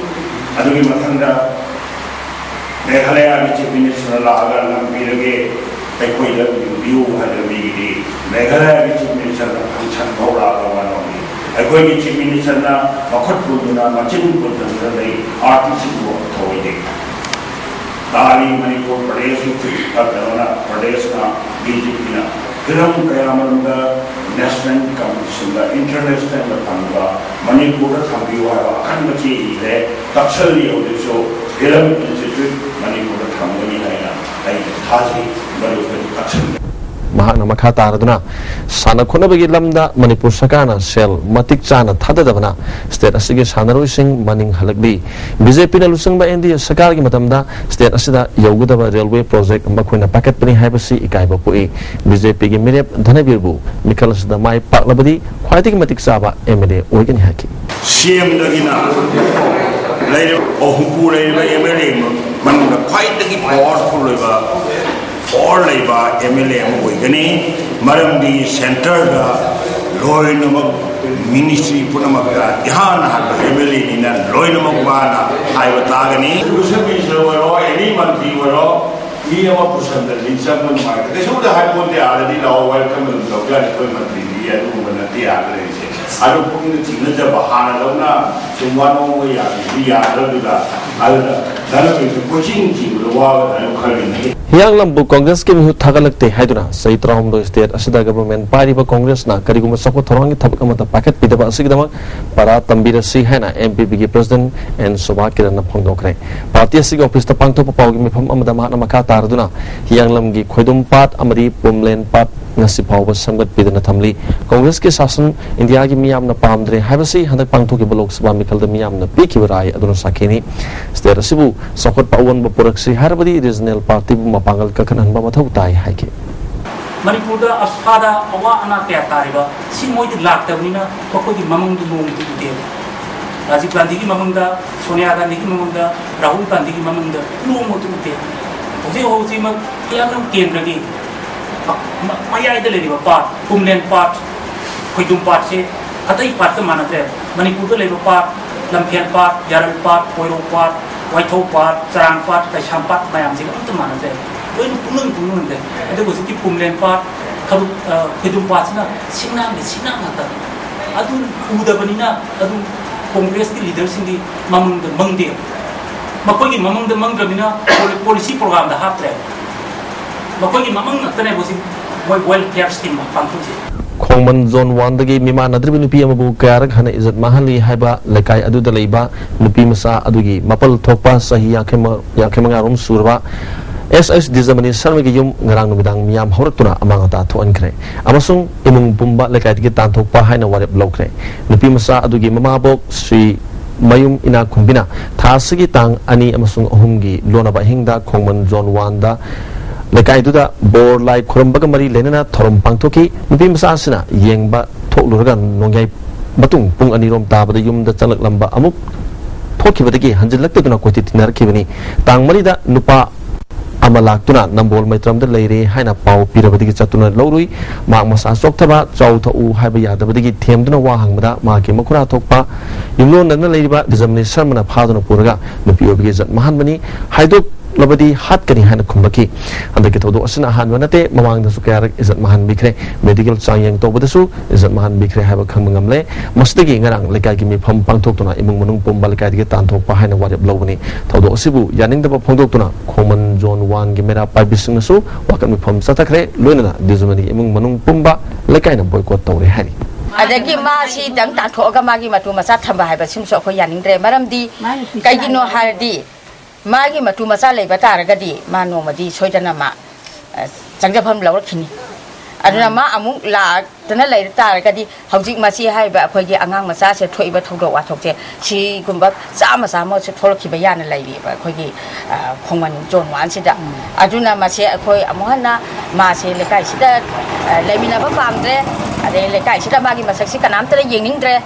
ꯑꯗꯨꯒꯤ ꯃꯊꯪꯗ ꯃꯦꯘꯥꯂꯌꯥꯒꯤ Chief Ministerꯅ ꯂꯥꯛꯑꯒ ꯂꯝꯕꯤꯗꯒꯤ ꯑꯩꯈꯣꯏꯗ ꯌꯦꯡꯕꯤꯌꯨ ꯍꯥꯏꯗꯅ ꯃꯤꯒꯤꯗꯤ ꯃꯦꯘꯥꯂꯌꯥꯒꯤ Chief Ministerꯅ function ꯐꯥꯎ ꯂꯥꯛꯑꯒ ꯋꯥ ꯂꯧꯏ꯫ ꯑꯩꯈꯣꯏꯒꯤ Chief Ministerꯅ ꯃꯈꯨꯠ ꯄꯨꯟꯗꯨꯅ, ꯃꯆꯤꯟ ꯄꯨꯟꯗꯨꯅ ꯂꯩ, artistꯁꯤꯡꯕꯨ ꯊꯧꯑꯣꯏꯗꯦ꯫ ꯇꯥꯔꯤ ꯃꯅꯤꯄꯨꯔ ꯄ꯭ꯔꯗꯦꯁꯀꯤ, ꯀꯩꯅꯣꯅ, ꯄ꯭ꯔꯗꯦꯁꯅ, B J Pꯅ ꯍꯤꯔꯝ ꯀꯌꯥꯃꯔꯨꯝꯗ ꯅꯦꯁꯅꯦꯜ ꯀꯝꯄꯤꯇꯤꯁꯟꯗ ꯏꯟꯇꯔꯅꯦꯁꯅꯦꯜꯗ ꯐꯪꯕ ꯃꯅꯤꯄꯨꯔꯗ ꯊꯝꯕꯤꯌꯨ ꯍꯥꯏꯕ ꯑꯈꯟꯕ ꯆꯦ ꯏꯈ꯭ꯔꯦ꯫ ꯇꯛꯁꯜꯂꯤ ꯍꯧꯖꯤꯛꯁꯨ ꯐꯤꯂꯝ ꯏꯟꯁꯇꯤꯇ꯭ꯌꯨꯠ ꯃꯅꯤꯄꯨꯔꯗ ꯊꯝꯒꯅꯤ ꯍꯥꯏꯅ ꯑꯩ ꯊꯥꯖꯩ꯫ ꯃꯔꯨꯞ ꯑꯗꯨ ꯇꯛꯁꯟꯒꯅꯤ꯫ ꯃꯍꯥꯛꯅ ꯃꯈꯥ ꯇꯥꯔꯗꯨꯅ, ꯁꯥꯟꯅ ꯈꯣꯠꯅꯕꯒꯤ ꯂꯝꯗ ꯃꯅꯤꯄꯨꯔ ꯁꯔꯀꯥꯔꯅ ꯁꯦꯜ ꯃꯇꯤꯛ ꯆꯥꯅ ꯊꯥꯗꯗꯕꯅ ꯁ꯭ꯇꯦꯠ ꯑꯁꯤꯒꯤ ꯁꯥꯟꯅꯔꯣꯏꯁꯤꯡ ꯃꯅꯤꯡ ꯍꯜꯂꯛꯂꯤ꯫ ꯕꯤ ꯖꯦ ꯄꯤꯅ ꯂꯨꯆꯤꯡꯕ ꯑꯦꯟ ꯗꯤ ꯑꯦ ꯁꯔꯀꯥꯔꯒꯤ ꯃꯇꯝꯗ ꯁ꯭ꯇꯦꯠ ꯑꯁꯤꯗ ꯌꯧꯒꯗꯕ ꯔꯦꯜꯋꯦ ꯄ꯭ꯔꯣꯖꯦꯛ ꯃꯈꯣꯏꯅ ꯄꯥꯏꯈꯠꯄꯅꯤ ꯍꯥꯏꯕꯁꯤ ꯏꯀꯥꯏꯕ ꯄꯣꯛꯏ꯫ ꯕꯤ ꯖꯦ ꯄꯤꯒꯤ ꯃꯤꯔꯦꯞ ꯙꯅꯕꯤꯔꯕꯨ ꯃꯤꯈꯜ ꯑꯁꯤꯗ ꯃꯥꯏ ꯄꯥꯛꯂꯕꯗꯤ ꯈ꯭ꯋꯥꯏꯗꯒꯤ ꯃꯇꯤꯛ ꯆꯥꯕ ꯑꯦꯝ ꯑꯦꯜ ꯑꯦ ꯑꯣꯏꯒꯅꯤ ꯍꯥꯏꯈꯤ꯫ ꯁꯤ ꯑꯦꯝꯗꯒꯤꯅ ꯂꯩꯔꯤꯕ, ꯑꯣ, ꯍꯨꯝꯐꯨ ꯂꯩꯔꯤꯕ ꯑꯦꯝ ꯑꯦꯜ ꯑꯦ ꯃꯅꯨꯡꯗ ꯈ꯭ꯋꯥꯏꯗꯒꯤ ꯄꯥꯋꯔꯐꯨꯜ ꯑꯣꯏꯕ, ꯄꯥꯋꯔ ꯂꯩꯕ ꯑꯦꯝ ꯑꯦꯜ ꯑꯦ ꯑꯃ ꯑꯣꯏꯒꯅꯤ꯫ ꯃꯔꯝꯗꯤ ꯁꯦꯟꯇꯔꯗ ꯂꯣꯏꯅꯃꯛ, ꯃꯤꯅꯤꯁꯇ꯭ꯔꯤ ꯄꯨꯝꯅꯃꯛꯇ ꯏꯍꯥꯟ ꯍꯥꯟꯕ ꯑꯦꯝ ꯑꯦꯜ ꯑꯦꯅꯤꯅ ꯂꯣꯏꯅꯃꯛ ꯃꯥꯅ ꯍꯥꯏꯕ ꯇꯥꯒꯅꯤ꯫ ꯏꯗꯨꯀꯦꯁꯟ ꯃꯤꯅꯤꯁꯇꯔ ꯑꯣꯏꯔꯣ, ꯑꯦꯅꯤ ꯃꯟꯇ꯭ꯔꯤ ꯑꯣꯏꯔꯣ, ꯃꯤ ꯑꯃ ꯄꯨꯁꯟꯗ꯭ꯔꯗꯤ ꯆꯪꯕ ꯅꯨꯡꯉꯥꯏꯇꯦ꯫ ꯀꯩꯁꯨꯝꯇ ꯍꯥꯏꯄꯣꯟꯇꯦ, "ꯑꯥꯗꯗꯤ ꯂꯥꯛꯑꯣ, ꯋꯦꯜꯀꯝ ꯑꯗꯨꯝ ꯇꯧꯖꯔꯅꯤ, ꯑꯩꯈꯣꯏ ꯃꯟꯇ꯭ꯔꯤꯗꯤ ꯑꯗꯨꯒꯨꯝꯕ ꯅꯠꯇꯦ ꯑꯥꯗ ꯂꯩꯔꯤꯁꯦ"꯫ ꯑꯗꯨ ꯄꯨꯛꯅꯤꯡꯗ ꯆꯤꯡꯅꯖꯕ, ꯍꯥꯟꯅꯗꯧꯅ ꯁꯨꯝ ꯋꯥ ꯅꯣꯡꯕ ꯌꯥꯕꯗꯤ ꯌꯥꯗ꯭ꯔꯗꯨꯗ, ꯑꯗꯨꯅ ꯅꯪꯅ ꯀꯣꯏꯆꯤꯡ ꯆꯤꯡꯕꯗ ꯋꯥꯒꯗ꯭ꯔꯥ ꯍꯥꯏꯅ ꯈꯜꯂꯤꯅꯦ꯫ ꯍꯤꯌꯥꯡꯂꯝꯕꯨ ꯀꯣꯡꯒ꯭ꯔꯦꯁꯀꯤ ꯃꯤꯍꯨꯠ ꯊꯥꯒꯠꯂꯛꯇꯦ ꯍꯥꯏꯗꯨꯅ ꯆꯍꯤ ꯇꯔꯥꯍꯨꯝꯗꯣꯏ ꯁ꯭ꯇꯦꯠ ꯑꯁꯤꯗ ꯒꯚꯔꯟꯃꯦꯟꯠ ꯄꯥꯏꯔꯤꯕ ꯀꯣꯡꯒ꯭ꯔꯦꯁꯅ ꯀꯔꯤꯒꯨꯝꯕ ꯆꯥꯎꯈꯠ ꯊꯧꯔꯥꯡꯒꯤ ꯊꯕꯛ ꯑꯃꯠꯇ ꯄꯥꯏꯈꯠꯄꯤꯗꯕ ꯑꯁꯤꯒꯤꯗꯃꯛ ꯄꯔꯥ ꯇꯝꯕꯤꯔꯁꯤ ꯍꯥꯏꯅ ꯑꯦꯝ ꯄꯤ ꯄꯤꯒꯤ ꯄ꯭ꯔꯁꯤꯗꯦꯟꯠ ꯑꯦꯟ ꯁꯣꯚꯥ ꯀꯤꯔꯟꯅ ꯐꯣꯡꯗꯣꯛꯈ꯭ꯔꯦ꯫ ꯄꯥꯔꯇꯤ ꯑꯁꯤꯒꯤ ꯑꯣꯐꯤꯁꯇ ꯄꯥꯡꯊꯣꯛꯄ ꯄꯥꯎꯒꯤ ꯃꯤꯐꯝ ꯑꯃꯗ ꯃꯍꯥꯛꯅ ꯃꯈꯥ ꯇꯥꯔꯗꯨꯅ ꯍꯤꯌꯥꯡꯂꯝꯒꯤ ꯈꯣꯏꯗꯨꯝ ꯄꯥꯠ ꯑꯃꯗꯤ ꯄꯨꯝꯂꯦꯟ ꯄꯥꯠ ꯉꯁꯤ ꯐꯥꯎꯕ ꯁꯦꯝꯒꯠꯄꯤꯗꯅ ꯊꯝꯂꯤ꯫ ꯀꯣꯡꯒ꯭ꯔꯦꯁꯀꯤ ꯁꯥꯁꯟ ꯏꯟꯗꯤꯌꯥꯒꯤ ꯃꯤꯌꯥꯝꯅ ꯄꯥꯝꯗ꯭ꯔꯦ ꯍꯥꯏꯕꯁꯤ ꯍꯟꯗꯛ ꯄꯥꯡꯊꯣꯛꯈꯤꯕ ꯂꯣꯛ ꯁꯚꯥ ꯃꯤꯈꯜꯗ ꯃꯤꯌꯥꯝꯅ ꯄꯤꯈꯤꯕ ꯔꯥꯏ ꯑꯗꯨꯅ ꯁꯥꯈꯤꯅꯤ꯫ ꯁ꯭ꯇꯦꯠ ꯑꯁꯤꯕꯨ ꯆꯥꯎꯈꯠꯄ ꯑꯑꯣꯟꯕ ꯄꯨꯔꯛꯁꯤ ꯍꯥꯏꯔꯕꯗꯤ ꯔꯤꯖꯅꯦꯜ ꯄꯥꯔꯇꯤꯕꯨ ꯃꯄꯥꯡꯒꯜ ꯀꯟꯈꯠꯍꯟꯕ ꯃꯊꯧ ꯇꯥꯏ ꯍꯥꯏꯈꯤ꯫ ꯃꯅꯤꯄꯨꯔꯗ ꯑꯁꯥꯗ ꯑꯋꯥ ꯑꯅꯥ ꯀꯌꯥ ꯇꯥꯔꯤꯕ ꯁꯤ ꯃꯣꯏꯗꯤ ꯂꯥꯛꯇꯕꯅꯤꯅ ꯃꯈꯣꯏꯒꯤ ꯃꯃꯪꯗꯨ ꯅꯣꯡꯃꯇ ꯎꯗꯦ꯫ ꯔꯥꯖꯤꯕ ꯒꯥꯟꯙꯤꯒꯤ ꯃꯃꯪꯗ, ꯁꯣꯅꯤꯌꯥ ꯒꯥꯟꯙꯤꯒꯤ ꯃꯃꯪꯗ, ꯔꯥꯍꯨꯜ ꯒꯥꯟꯙꯤꯒꯤ ꯃꯃꯪꯗ ꯅꯣꯡꯃꯇ ꯎꯗꯦ꯫ ꯍꯧꯖꯤꯛ ꯍꯧꯖꯤꯛꯃꯛ ꯍꯤꯌꯥꯡꯂꯝ ꯀꯦꯟꯗ꯭ꯔꯒꯤ ꯃ-, ꯃ-, ꯃꯌꯥꯏꯗ ꯂꯩꯔꯤꯕ ꯄꯥꯠ, ꯄꯨꯝꯂꯦꯟ ꯄꯥꯠ, ꯈꯣꯏꯗꯨꯝ ꯄꯥꯠꯁꯦ ꯑꯇꯩ ꯄꯥꯠꯀ ꯃꯥꯟꯅꯗ꯭ꯔꯦ꯫ ꯃꯅꯤꯄꯨꯔꯗ ꯂꯩꯕ ꯄꯥꯠ, ꯂꯝꯐꯦꯜ ꯄꯥꯠ, ꯌꯥꯔꯜ ꯄꯥꯠ, ꯀꯣꯏꯔꯣꯛ ꯄꯥꯠ, ꯋꯥꯏꯊꯧ ꯄꯥꯠ, ꯆꯔꯥꯡ ꯄꯥꯠ, ꯀꯩꯁꯥꯝ ꯄꯥꯠ ꯃꯌꯥꯝꯁꯤꯒ ꯑꯝꯇ ꯃꯥꯟꯅꯗ꯭ꯔꯦ꯫ ꯂꯣꯏꯅ ꯄꯨꯡꯂꯪ ꯄꯨꯡꯂꯪꯗ꯭ꯔꯦ꯫ ꯑꯗꯨꯒ ꯍꯧꯖꯤꯛꯀꯤ ꯄꯨꯝꯂꯦꯟ ꯄꯥꯠ, ꯈꯔꯨ-, ꯑ, ꯈꯣꯏꯗꯨꯝ ꯄꯥꯠꯁꯤꯅ ꯁꯤꯡꯅꯥꯡꯗ ꯁꯤꯡꯅꯥꯡ ꯉꯥꯛꯇ꯫ ꯑꯗꯨ ꯎꯗꯕꯅꯤꯅ ꯑꯗꯨ ꯀꯣꯡꯒ꯭ꯔꯦꯁꯀꯤ ꯂꯤꯗꯔꯁꯤꯡꯒꯤ ꯃꯃꯪꯗ ꯃꯪꯗꯦ꯫ ꯃꯈꯣꯏꯒꯤ ꯃꯃꯪꯗ ꯃꯪꯗ꯭ꯔꯕꯅꯤꯅ ꯄꯣꯂꯤ-, ꯄꯣꯂꯤꯁꯤ ꯄ꯭ꯔꯣꯒ꯭ꯔꯥꯝꯗ ꯍꯥꯞꯇ꯭ꯔꯦ꯫ ꯃꯈꯣꯏꯒꯤ ꯃꯃꯪ ꯉꯥꯛꯇꯅꯦꯕ ꯍꯧꯖꯤꯛ ꯃꯣꯏ ꯋꯦꯜꯐꯤꯌꯔ ꯁ꯭ꯀꯤꯝ ꯑꯃ ꯄꯥꯡꯊꯣꯛꯆꯩ꯫ ꯈꯣꯡꯃꯟ ꯖꯣꯟ ꯋꯥꯟꯗꯒꯤ ꯃꯤꯃꯥꯟꯅꯗ꯭ꯔꯤꯕ ꯅꯨꯄꯤ ꯑꯃꯕꯨ ꯀꯌꯥꯔꯛ ꯍꯟꯅ ꯏꯖꯠ ꯃꯥꯡꯍꯜꯂꯤ ꯍꯥꯏꯕ ꯂꯩꯀꯥꯏ ꯑꯗꯨꯗ ꯂꯩꯕ ꯅꯨꯄꯤ ꯃꯆꯥ ꯑꯗꯨꯒꯤ ꯃꯄꯜ ꯊꯣꯛꯄ ꯆꯍꯤ ꯌꯥꯡꯈꯩ ꯃ-, ꯌꯥꯡꯈꯩ ꯃꯉꯥ ꯔꯣꯝ ꯁꯨꯔꯕ ꯑꯦꯁ ꯑꯩꯆ ꯗꯤꯖꯃꯅꯤ ꯁꯔꯃꯒꯤ ꯌꯨꯝ ꯉꯔꯥꯡ ꯅꯨꯃꯤꯗꯥꯡ ꯃꯤꯌꯥꯝ ꯍꯧꯔꯛꯇꯨꯅ ꯑꯃꯥꯡ ꯑꯇꯥ ꯊꯣꯛꯍꯟꯈ꯭ꯔꯦ ꯑꯃꯁꯨꯡ ꯏꯃꯨꯡ ꯄꯨꯝꯕ ꯂꯩꯀꯥꯏꯗꯒꯤ ꯇꯥꯟꯊꯣꯛꯄ ꯍꯥꯏꯅ ꯋꯥꯔꯦꯞ ꯂꯧꯈ꯭ꯔꯦ꯫ ꯅꯨꯄꯤ ꯃꯆꯥ ꯑꯗꯨꯒꯤ ꯃꯃꯥꯕꯣꯛ ꯁ꯭ꯔꯤ ꯃꯌꯨꯝ ꯏꯅꯥꯛꯈꯨꯟꯕꯤꯅ ꯊꯥ ꯑꯁꯤꯒꯤ ꯇꯥꯡ ꯑꯅꯤ ꯑꯃꯁꯨꯡ ꯑꯍꯨꯝꯒꯤ ꯂꯣꯟꯅꯕ ꯑꯍꯤꯡꯗ ꯈꯣꯡꯃꯟ ꯖꯣꯟ ꯋꯥꯟꯗ ꯂꯩꯀꯥꯏꯗꯨꯗ ꯕꯣꯔ ꯂꯥꯏ ꯈꯨꯔꯨꯝꯕꯒ ꯃꯔꯤ ꯂꯩꯅꯅ ꯊꯧꯔꯝ ꯄꯥꯡꯊꯣꯛꯈꯤ꯫ ꯅꯨꯄꯤ ꯃꯆꯥ ꯑꯁꯤꯅ ꯌꯦꯡꯕ ꯊꯣꯛꯂꯨꯔꯒ ꯅꯣꯡꯌꯥꯏ ꯃꯇꯨꯡ ꯄꯨꯡ ꯑꯅꯤꯔꯣꯝ ꯇꯥꯕꯗ ꯌꯨꯝꯗ ꯆꯪꯂꯛꯂꯝꯕ ꯑꯃꯨꯛ ꯊꯣꯛꯈꯤꯕꯗꯒꯤ ꯍꯟꯖꯤꯜꯂꯛꯇꯗꯨꯅ ꯀꯣꯏꯊꯤ ꯊꯤꯅꯔꯛꯈꯤꯕꯅꯤ꯫ ꯇꯥꯡ ꯃꯔꯤꯗ ꯅꯨꯄꯥ ꯑꯃ ꯂꯥꯛꯇꯨꯅ ꯅꯝꯕꯣꯜ ꯃꯩꯇ꯭ꯔꯝꯗ ꯂꯩꯔꯦ ꯍꯥꯏꯅ ꯄꯥꯎ ꯄꯤꯔꯕꯗꯒꯤ ꯆꯠꯇꯨꯅ ꯂꯧꯔꯨꯏ꯫ ꯃꯍꯥꯛ ꯃꯁꯥ ꯆꯣꯛꯊꯕ, ꯆꯥꯎ ꯊꯛꯎ ꯍꯥꯏꯕ ꯌꯥꯗꯕꯗꯒꯤ ꯊꯦꯝꯗꯨꯅ ꯋꯥ ꯍꯪꯕꯗ ꯃꯍꯥꯛꯀꯤ ꯃꯈꯨꯔꯥ ꯊꯣꯛꯄ ꯌꯨꯝꯂꯣꯟꯅꯗꯨꯅ ꯂꯩꯔꯤꯕ ꯗꯤꯖꯃꯅꯤ ꯁꯔꯃꯅ ꯐꯥꯗꯨꯅ ꯄꯨꯔꯒ ꯅꯨꯄꯤ ꯑꯣꯏꯕꯒꯤ ꯏꯖꯠ ꯃꯥꯡꯍꯟꯕꯅꯤ꯫ ꯍꯥꯏꯗꯣꯛꯂꯕꯗꯤ ꯍꯥꯠꯀꯅꯤ ꯍꯥꯏꯅ ꯈꯨꯝꯂꯛꯈꯤ꯫ ꯍꯟꯗꯛꯀꯤ ꯊꯧꯗꯣꯛ ꯑꯁꯤꯅ ꯑꯍꯥꯟꯕ ꯅꯠꯇꯦ, ꯃꯃꯥꯡꯗꯁꯨ ꯀꯌꯥꯔꯛ ꯏꯖꯠ ꯃꯥꯡꯍꯟꯕꯤꯈ꯭ꯔꯦ꯫ ꯃꯦꯗꯤꯀꯦꯜ ꯆꯥꯡꯌꯦꯡ ꯇꯧꯕꯗꯁꯨ ꯏꯖꯠ ꯃꯥꯡꯍꯟꯕꯤꯈ꯭ꯔꯦ ꯍꯥꯏꯕ ꯈꯪꯕ ꯉꯝꯂꯦ꯫ ꯃꯁꯤꯗꯒꯤ ꯉꯔꯥꯡ ꯂꯩꯀꯥꯏꯒꯤ ꯃꯤꯐꯝ ꯄꯥꯡꯊꯣꯛꯇꯨꯅ ꯏꯃꯨꯡ ꯃꯅꯨꯡ ꯄꯨꯝꯕ ꯂꯩꯀꯥꯏꯗꯒꯤ ꯇꯥꯟꯊꯣꯛꯄ ꯍꯥꯏꯅ ꯋꯥꯔꯦꯞ ꯂꯧꯕꯅꯤ꯫ ꯊꯧꯗꯣꯛ ꯑꯁꯤꯕꯨ ꯌꯥꯅꯤꯡꯗꯕ ꯐꯣꯡꯗꯣꯛꯇꯨꯅ ꯈꯣꯡꯃꯟ ꯖꯣꯟ ꯋꯥꯟꯒꯤ ꯃꯩꯔꯥ ꯄꯥꯏꯕꯤꯁꯤꯡꯅꯁꯨ ꯋꯥꯀꯠ ꯃꯤꯐꯝ ꯆꯠꯊꯈ꯭ꯔꯦ꯫ ꯂꯣꯏꯅꯅ ꯗꯤꯖꯃꯅꯤꯒꯤ ꯏꯃꯨꯡ ꯃꯅꯨꯡ ꯄꯨꯝꯕ ꯂꯩꯀꯥꯏꯅ ꯕꯣꯏꯀꯣꯠ ꯇꯧꯔꯦ ꯍꯥꯏꯔꯤ꯫ ꯑꯗꯒꯤ ꯃꯥꯁꯤꯗꯪ ꯇꯥꯟꯊꯣꯛꯑꯒ ꯃꯥꯒꯤ ꯃꯇꯨ ꯃꯆꯥ ꯊꯝꯕ ꯍꯥꯏꯕꯁꯤꯃꯁꯨ ꯑꯩꯈꯣꯏ ꯌꯥꯅꯤꯡꯗ꯭ꯔꯦ꯫ ꯃꯔꯝꯗꯤ ꯀꯩꯒꯤꯅꯣ ꯍꯥꯏꯔꯗꯤ ꯃꯥꯒꯤ ꯃꯇꯨ ꯃꯆꯥ ꯂꯩꯕ ꯇꯥꯔꯒꯗꯤ ꯃꯥ ꯅꯣꯡꯃꯗꯤ ꯁꯣꯏꯗꯅ ꯃꯥ, ꯑ, ꯆꯪꯖꯐꯝ ꯂꯧꯔꯛꯈꯤꯅꯤ꯫ ꯑꯗꯨꯅ ꯃꯥ ꯑꯃꯨꯛ ꯂꯥꯛꯇꯅ ꯂꯩꯔ ꯇꯥꯔꯒꯗꯤ ꯍꯧꯖꯤꯛ ꯃꯁꯤ ꯍꯥꯏꯔꯤꯕ ꯑꯩꯈꯣꯏꯒꯤ ꯑꯉꯥꯡ ꯃꯆꯥꯁꯦ ꯊꯣꯛꯏꯕ ꯊꯧꯗꯣꯛ ꯋꯥꯊꯣꯛꯁꯦ ꯁꯤꯒꯨꯝꯕ ꯆꯥꯝꯃ ꯆꯥꯝꯃꯁꯨ ꯊꯣꯛꯂꯛꯈꯤꯕ ꯌꯥꯅ ꯂꯩꯔꯤꯕ ꯑꯩꯈꯣꯏꯒꯤ, ꯑ, ꯈꯣꯡꯃꯟ ꯖꯣꯟ ꯋꯥꯟꯁꯤꯗ꯫ ꯑꯗꯨꯅ ꯃꯁꯦ ꯑꯩꯈꯣꯏ ꯑꯃꯨꯛ ꯍꯟꯅ ꯃꯥꯁꯦ ꯂꯩꯀꯥꯏꯁꯤꯗ, ꯑ, ꯂꯩꯃꯤꯟꯅꯕ ꯄꯥꯝꯗ꯭ꯔꯦ, ꯑꯗꯩ ꯂꯩꯀꯥꯏꯁꯤꯗ ꯃꯥꯒꯤ ꯃꯁꯛꯁꯤ ꯀꯅꯥꯝꯇꯅ ꯌꯦꯡꯅꯤꯡꯗ꯭ꯔꯦ꯫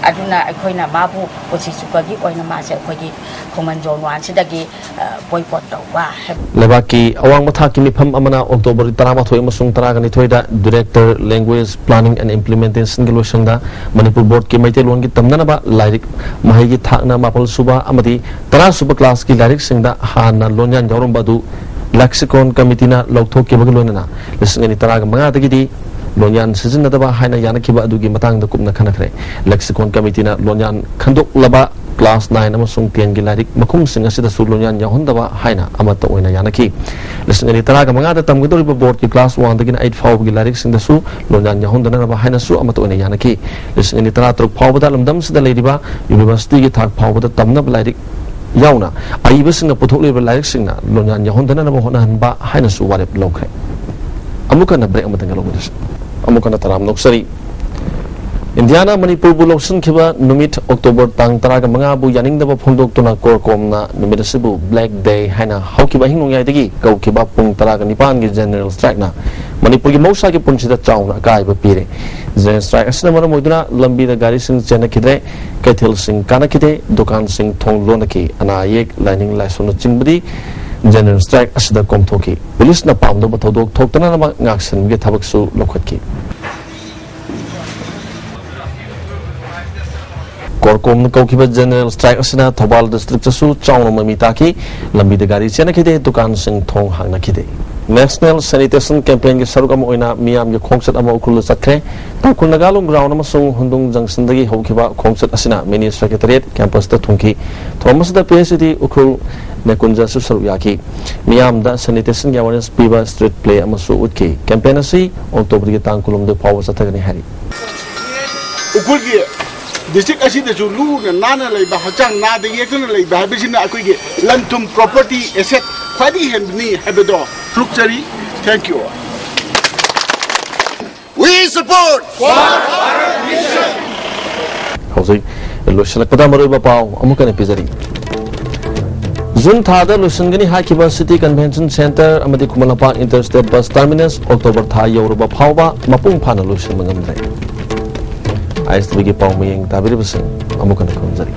ꯑꯗꯨꯅ ꯑꯩꯈꯣꯏꯅ ꯃꯥꯕꯨ ꯄꯨꯟꯁꯤ ꯆꯨꯞꯄꯒꯤ ꯑꯣꯏꯅ ꯃꯥꯁꯦ ꯑꯩꯈꯣꯏꯒꯤ ꯈꯣꯡꯃꯟ ꯖꯣꯟ ꯋꯥꯟꯁꯤꯗꯒꯤ, ꯑ, ꯕꯣꯏꯀꯣꯠ ꯇꯧꯕ ꯍꯥꯏꯕ꯫ ꯂꯩꯕꯥꯛꯀꯤ ꯑꯋꯥꯡꯕ ꯊꯥꯛꯀꯤ ꯃꯤꯐꯝ ꯑꯃꯅ ꯑꯣꯛꯇꯣꯕꯔ ꯇꯔꯥꯃꯥꯊꯣꯏ ꯑꯃꯁꯨꯡ ꯇꯔꯥꯅꯤꯊꯣꯏꯗ Director Language Planning and Implementation ꯒꯤ ꯂꯣꯏꯁꯪꯗ ꯃꯅꯤꯄꯨꯔ ꯕꯣꯔꯗꯀꯤ ꯃꯩꯇꯩꯂꯣꯟꯒꯤ ꯇꯝꯅꯅꯕ ꯂꯥꯏꯔꯤꯛ ꯃꯍꯩꯒꯤ ꯊꯥꯛꯅ ꯃꯥꯄꯜ ꯁꯨꯕ ꯑꯃꯗꯤ ꯇꯔꯥ ꯁꯨꯕ ꯀ꯭ꯂꯥꯁꯀꯤ ꯂꯥꯏꯔꯤꯛꯁꯤꯡꯗ ꯍꯥꯟꯅ ꯂꯣꯟꯌꯥꯟ ꯌꯥꯎꯔꯝꯕ ꯑꯗꯨ Lexicon Committee ꯅ ꯂꯧꯊꯣꯛꯈꯤꯕꯒ ꯂꯣꯏꯅꯅ ꯂꯤꯁꯤꯡ ꯑꯅꯤ ꯇꯔꯥꯒ ꯃꯉꯥꯗꯒꯤꯗꯤ ꯂꯣꯟꯌꯥꯟ ꯁꯤꯖꯤꯟꯅꯗꯕ ꯍꯥꯏꯅ ꯌꯥꯅꯈꯤꯕ ꯑꯗꯨꯒꯤ ꯃꯇꯥꯡꯗ ꯀꯨꯞꯅ ꯈꯟꯅꯈ꯭ꯔꯦ꯫ Lexicon Committee ꯅ ꯂꯣꯟꯌꯥꯟ ꯈꯟꯗꯣꯛꯂꯕ class nine ꯑꯃꯁꯨꯡ ten ꯒꯤ ꯂꯥꯏꯔꯤꯛ ꯃꯈꯨꯝꯁꯤꯡ ꯑꯁꯤꯗꯁꯨ ꯂꯣꯟꯌꯥꯟ ꯌꯥꯎꯍꯟꯗꯕ ꯍꯥꯏꯅ ꯑꯃꯠꯇ ꯑꯣꯏꯅ ꯌꯥꯅꯈꯤ꯫ ꯂꯤꯁꯤꯡ ꯑꯅꯤ ꯇꯔꯥꯒ ꯃꯉꯥꯗ ꯇꯝꯒꯗꯧꯔꯤꯕ ꯕꯣꯔꯗꯀꯤ ꯀ꯭ꯂꯥꯁ ꯋꯥꯟꯗꯒꯤꯅ ꯑꯩꯠ ꯐꯥꯎꯕꯒꯤ ꯂꯥꯏꯔꯤꯛꯁꯤꯡꯗꯁꯨ ꯂꯣꯟꯌꯥꯟ ꯌꯥꯎꯍꯟꯗꯅꯅꯕ ꯍꯥꯏꯅꯁꯨ ꯑꯃꯠꯇ ꯑꯣꯏꯅ ꯌꯥꯅꯈꯤ꯫ ꯂꯤꯁꯤꯡ ꯑꯅꯤ ꯇꯔꯥ ꯇꯔꯨꯛ ꯐꯥꯎꯕꯗ ꯂꯝꯗꯝꯁꯤꯗ ꯂꯩꯔꯤꯕ ꯌꯨꯅꯤꯚꯔꯁꯤꯇꯤꯒꯤ ꯊꯥꯛ ꯐꯥꯎꯕꯗ ꯇꯝꯅꯕ ꯂꯥꯏꯔꯤꯛ ꯌꯥꯎꯅ ꯑꯏꯕꯁꯤꯡꯅ ꯄꯨꯊꯣꯛꯂꯤꯕ ꯂꯥꯏꯔꯤꯛꯁꯤꯡꯅ ꯂꯣꯟꯌꯥꯟ ꯌꯥꯎꯍꯟꯗꯅꯅꯕ ꯍꯣꯠꯅꯍꯟꯕ ꯍꯥꯏꯅꯁꯨ ꯋꯥꯔꯦꯞ ꯂꯧꯈ꯭ꯔꯦ꯫ ꯑꯃꯨꯛ ꯍꯟꯅ ꯕ꯭ꯔꯦꯛ ꯑꯃꯇꯪꯒ ꯂꯧꯃꯤꯟꯅꯁꯤ꯫ ꯑꯃꯨꯛ ꯍꯟꯅ ꯇꯔꯥꯝꯅ ꯑꯣꯛꯆꯔꯤ꯫ ꯏꯟꯗꯤꯌꯥꯅ ꯃꯅꯤꯄꯨꯔꯕꯨ ꯂꯧꯁꯤꯟꯈꯤꯕ ꯅꯨꯃꯤꯠ ꯑꯣꯛꯇꯣꯕꯔ ꯇꯥꯡ ꯇꯔꯥꯒ ꯃꯉꯥꯕꯨ ꯌꯥꯅꯤꯡꯗꯕ ꯐꯣꯡꯗꯣꯛꯇꯨꯅ ꯀꯣꯔꯀꯣꯝꯅ ꯅꯨꯃꯤꯠ ꯑꯁꯤꯕꯨ ꯕ꯭ꯂꯦꯛ ꯗꯦ ꯍꯥꯏꯅ ꯍꯧꯈꯤꯕ ꯑꯍꯤꯡ ꯅꯣꯡꯌꯥꯏꯗꯒꯤ ꯀꯧꯈꯤꯕ ꯄꯨꯡ ꯇꯔꯥꯒ ꯅꯤꯄꯥꯟꯒꯤ ꯖꯦꯅꯔꯦꯜ ꯁ꯭ꯇ꯭ꯔꯥꯏꯛꯅ ꯃꯅꯤꯄꯨꯔꯒꯤ ꯃꯍꯧꯁꯥꯒꯤ ꯄꯨꯟꯁꯤꯗ ꯆꯥꯎꯅ ꯑꯀꯥꯏꯕ ꯄꯤꯔꯦ꯫ ꯖꯦꯅꯔꯦꯜ ꯁ꯭ꯇ꯭ꯔꯥꯏꯛ ꯑꯁꯤꯅ ꯃꯔꯝ ꯑꯣꯏꯗꯨꯅ ꯂꯝꯕꯤꯗ ꯒꯥꯔꯤꯁꯤꯡ ꯆꯦꯟꯅꯈꯤꯗ꯭ꯔꯦ, ꯀꯩꯊꯦꯜꯁꯤꯡ ꯀꯥꯅꯈꯤꯗꯦ, ꯗꯨꯀꯥꯟꯁꯤꯡ ꯊꯣꯡ ꯂꯣꯟꯅꯈꯤ꯫ ꯑꯅꯥ ꯑꯌꯦꯛ, ꯂꯥꯏꯅꯤꯡ ꯂꯥꯏꯁꯣꯟꯅꯆꯤꯡꯕꯗꯤ ꯖꯦꯅꯔꯦꯜ ꯁ꯭ꯇ꯭ꯔꯥꯏꯛ ꯑꯁꯤꯗ ꯀꯣꯝꯊꯣꯛꯈꯤ꯫ ꯄꯨꯂꯤꯁꯅ ꯄꯥꯝꯗꯕ ꯊꯧꯗꯣꯛ ꯊꯣꯛꯇꯅꯅꯕ ꯉꯥꯛꯁꯦꯟꯕꯒꯤ ꯊꯕꯛꯁꯨ ꯂꯧꯈꯠꯈꯤ꯫ ꯀꯣꯔꯀꯣꯝꯅ ꯀꯧꯈꯤꯕ ꯖꯦꯅꯔꯦꯜ ꯁ꯭ꯇ꯭ꯔꯥꯏꯛ ꯑꯁꯤꯅ ꯊꯧꯕꯥꯜ ꯗꯤꯁꯇ꯭ꯔꯤꯛꯇꯁꯨ ꯆꯥꯎꯅ ꯃꯃꯤ ꯇꯥꯈꯤ꯫ ꯂꯝꯕꯤꯗ ꯒꯥꯔꯤ ꯆꯦꯟꯅꯈꯤꯗꯦ, ꯗꯨꯀꯥꯟꯁꯤꯡ ꯊꯣꯡ ꯍꯥꯡꯅꯈꯤꯗꯦ꯫ ꯅꯦꯁꯅꯦꯜ ꯁꯦꯅꯤꯇꯦꯁꯟ ꯀꯦꯝꯄꯦꯟꯒꯤ ꯁꯔꯨꯛ ꯑꯃ ꯑꯣꯏꯅ ꯃꯤꯌꯥꯝꯒꯤ ꯈꯣꯡꯆꯠ ꯑꯃ ꯎꯈ꯭ꯔꯨꯜꯗ ꯆꯠꯈ꯭ꯔꯦ꯫ ꯇꯥꯡꯈꯨꯜ ꯅꯥꯒꯥ ꯂꯣꯡ ꯒ꯭ꯔꯥꯎꯟ ꯑꯃꯁꯨꯡ ꯍꯨꯟꯗꯨꯡ ꯖꯪꯁꯟꯗꯒꯤ ꯍꯧꯈꯤꯕ ꯈꯣꯡꯆꯠ ꯑꯁꯤꯅ ꯃꯤꯅꯤ ꯁꯦꯀ꯭ꯔꯦꯇꯔꯤꯌꯦꯠ ꯀꯦꯝꯄꯁꯇ ꯊꯨꯡꯈꯤ꯫ ꯊꯧꯔꯝ ꯑꯁꯤꯗ ꯄꯤ ꯑꯩꯆ ꯏ ꯗꯤ ꯎꯈ꯭ꯔꯨꯜ ꯅꯦꯀꯨꯟꯖꯁꯨ ꯁꯔꯨꯛ ꯌꯥꯈꯤ꯫ ꯃꯤꯌꯥꯝꯗ ꯁꯦꯅꯤꯇꯦꯁꯟꯒꯤ ꯑꯦꯋꯥꯔꯅꯦꯁ ꯄꯤꯕ ꯁ꯭ꯇ꯭ꯔꯤꯠ ꯄ꯭ꯂꯦ ꯑꯃꯁꯨ ꯎꯠꯈꯤ꯫ ꯀꯦꯝꯄꯦꯟ ꯑꯁꯤ ꯑꯣꯛꯇꯣꯕꯔꯒꯤ ꯇꯥꯡ ꯀꯨꯟꯍꯨꯝꯗꯣꯏ ꯐꯥꯎꯕ ꯆꯠꯊꯒꯅꯤ ꯍꯥꯏꯔꯤ꯫ ꯎꯈ꯭ꯔꯨꯜꯒꯤ ꯗꯤꯁꯇ꯭ꯔꯤꯛ ꯑꯁꯤꯗꯁꯨ ꯂꯨꯅ ꯅꯥꯟꯅ ꯂꯩꯕ, ꯍꯛꯆꯥꯡ ꯅꯥꯗ ꯌꯦꯛꯇꯅ ꯂꯩꯕ ꯍꯥꯏꯕꯁꯤꯅ ꯑꯩꯈꯣꯏꯒꯤ ꯂꯟ ꯊꯨꯝ, ꯄ꯭ꯔꯣꯄꯔꯇꯤ, ꯑꯦꯁꯦꯠ ꯈ꯭ꯋꯥꯏꯗꯒꯤ ꯍꯦꯟꯕꯅꯤ ꯍꯥꯏꯕꯗꯣ ꯐꯣꯡꯗꯣꯛꯆꯔꯤ꯫ Thank you. We support. ꯍꯧꯖꯤꯛ ꯂꯣꯏꯁꯤꯜꯂꯛꯄꯗ ꯃꯔꯨꯑꯣꯏꯕ ꯄꯥꯎ ꯑꯃꯨꯛ ꯍꯟꯅ ꯄꯤꯖꯔꯤ꯫ ꯖꯨꯟ ꯊꯥꯗ ꯂꯣꯏꯁꯤꯟꯒꯅꯤ ꯍꯥꯏꯈꯤꯕ ꯁꯤꯇꯤ ꯀꯟꯚꯦꯟꯁꯟ ꯁꯦꯟꯇꯔ ꯑꯃꯗꯤ Khuman Lampak inter state bus terminus October ꯊꯥ ꯌꯧꯔꯕ ꯐꯥꯎꯕ ꯃꯄꯨꯡ ꯐꯥꯅ ꯂꯣꯏꯁꯤꯟꯕ ꯉꯝꯗ꯭ꯔꯦ꯫ ꯑꯥꯏ ꯑꯦꯁ ꯇꯤ ꯚꯤꯒꯤ ꯄꯥꯎ ꯃꯌꯦꯡ ꯇꯥꯕꯤꯔꯤꯕꯁꯤꯡ ꯑꯃꯨꯛ ꯍꯟꯅ ꯈꯨꯔꯨꯝꯖꯔꯤ꯫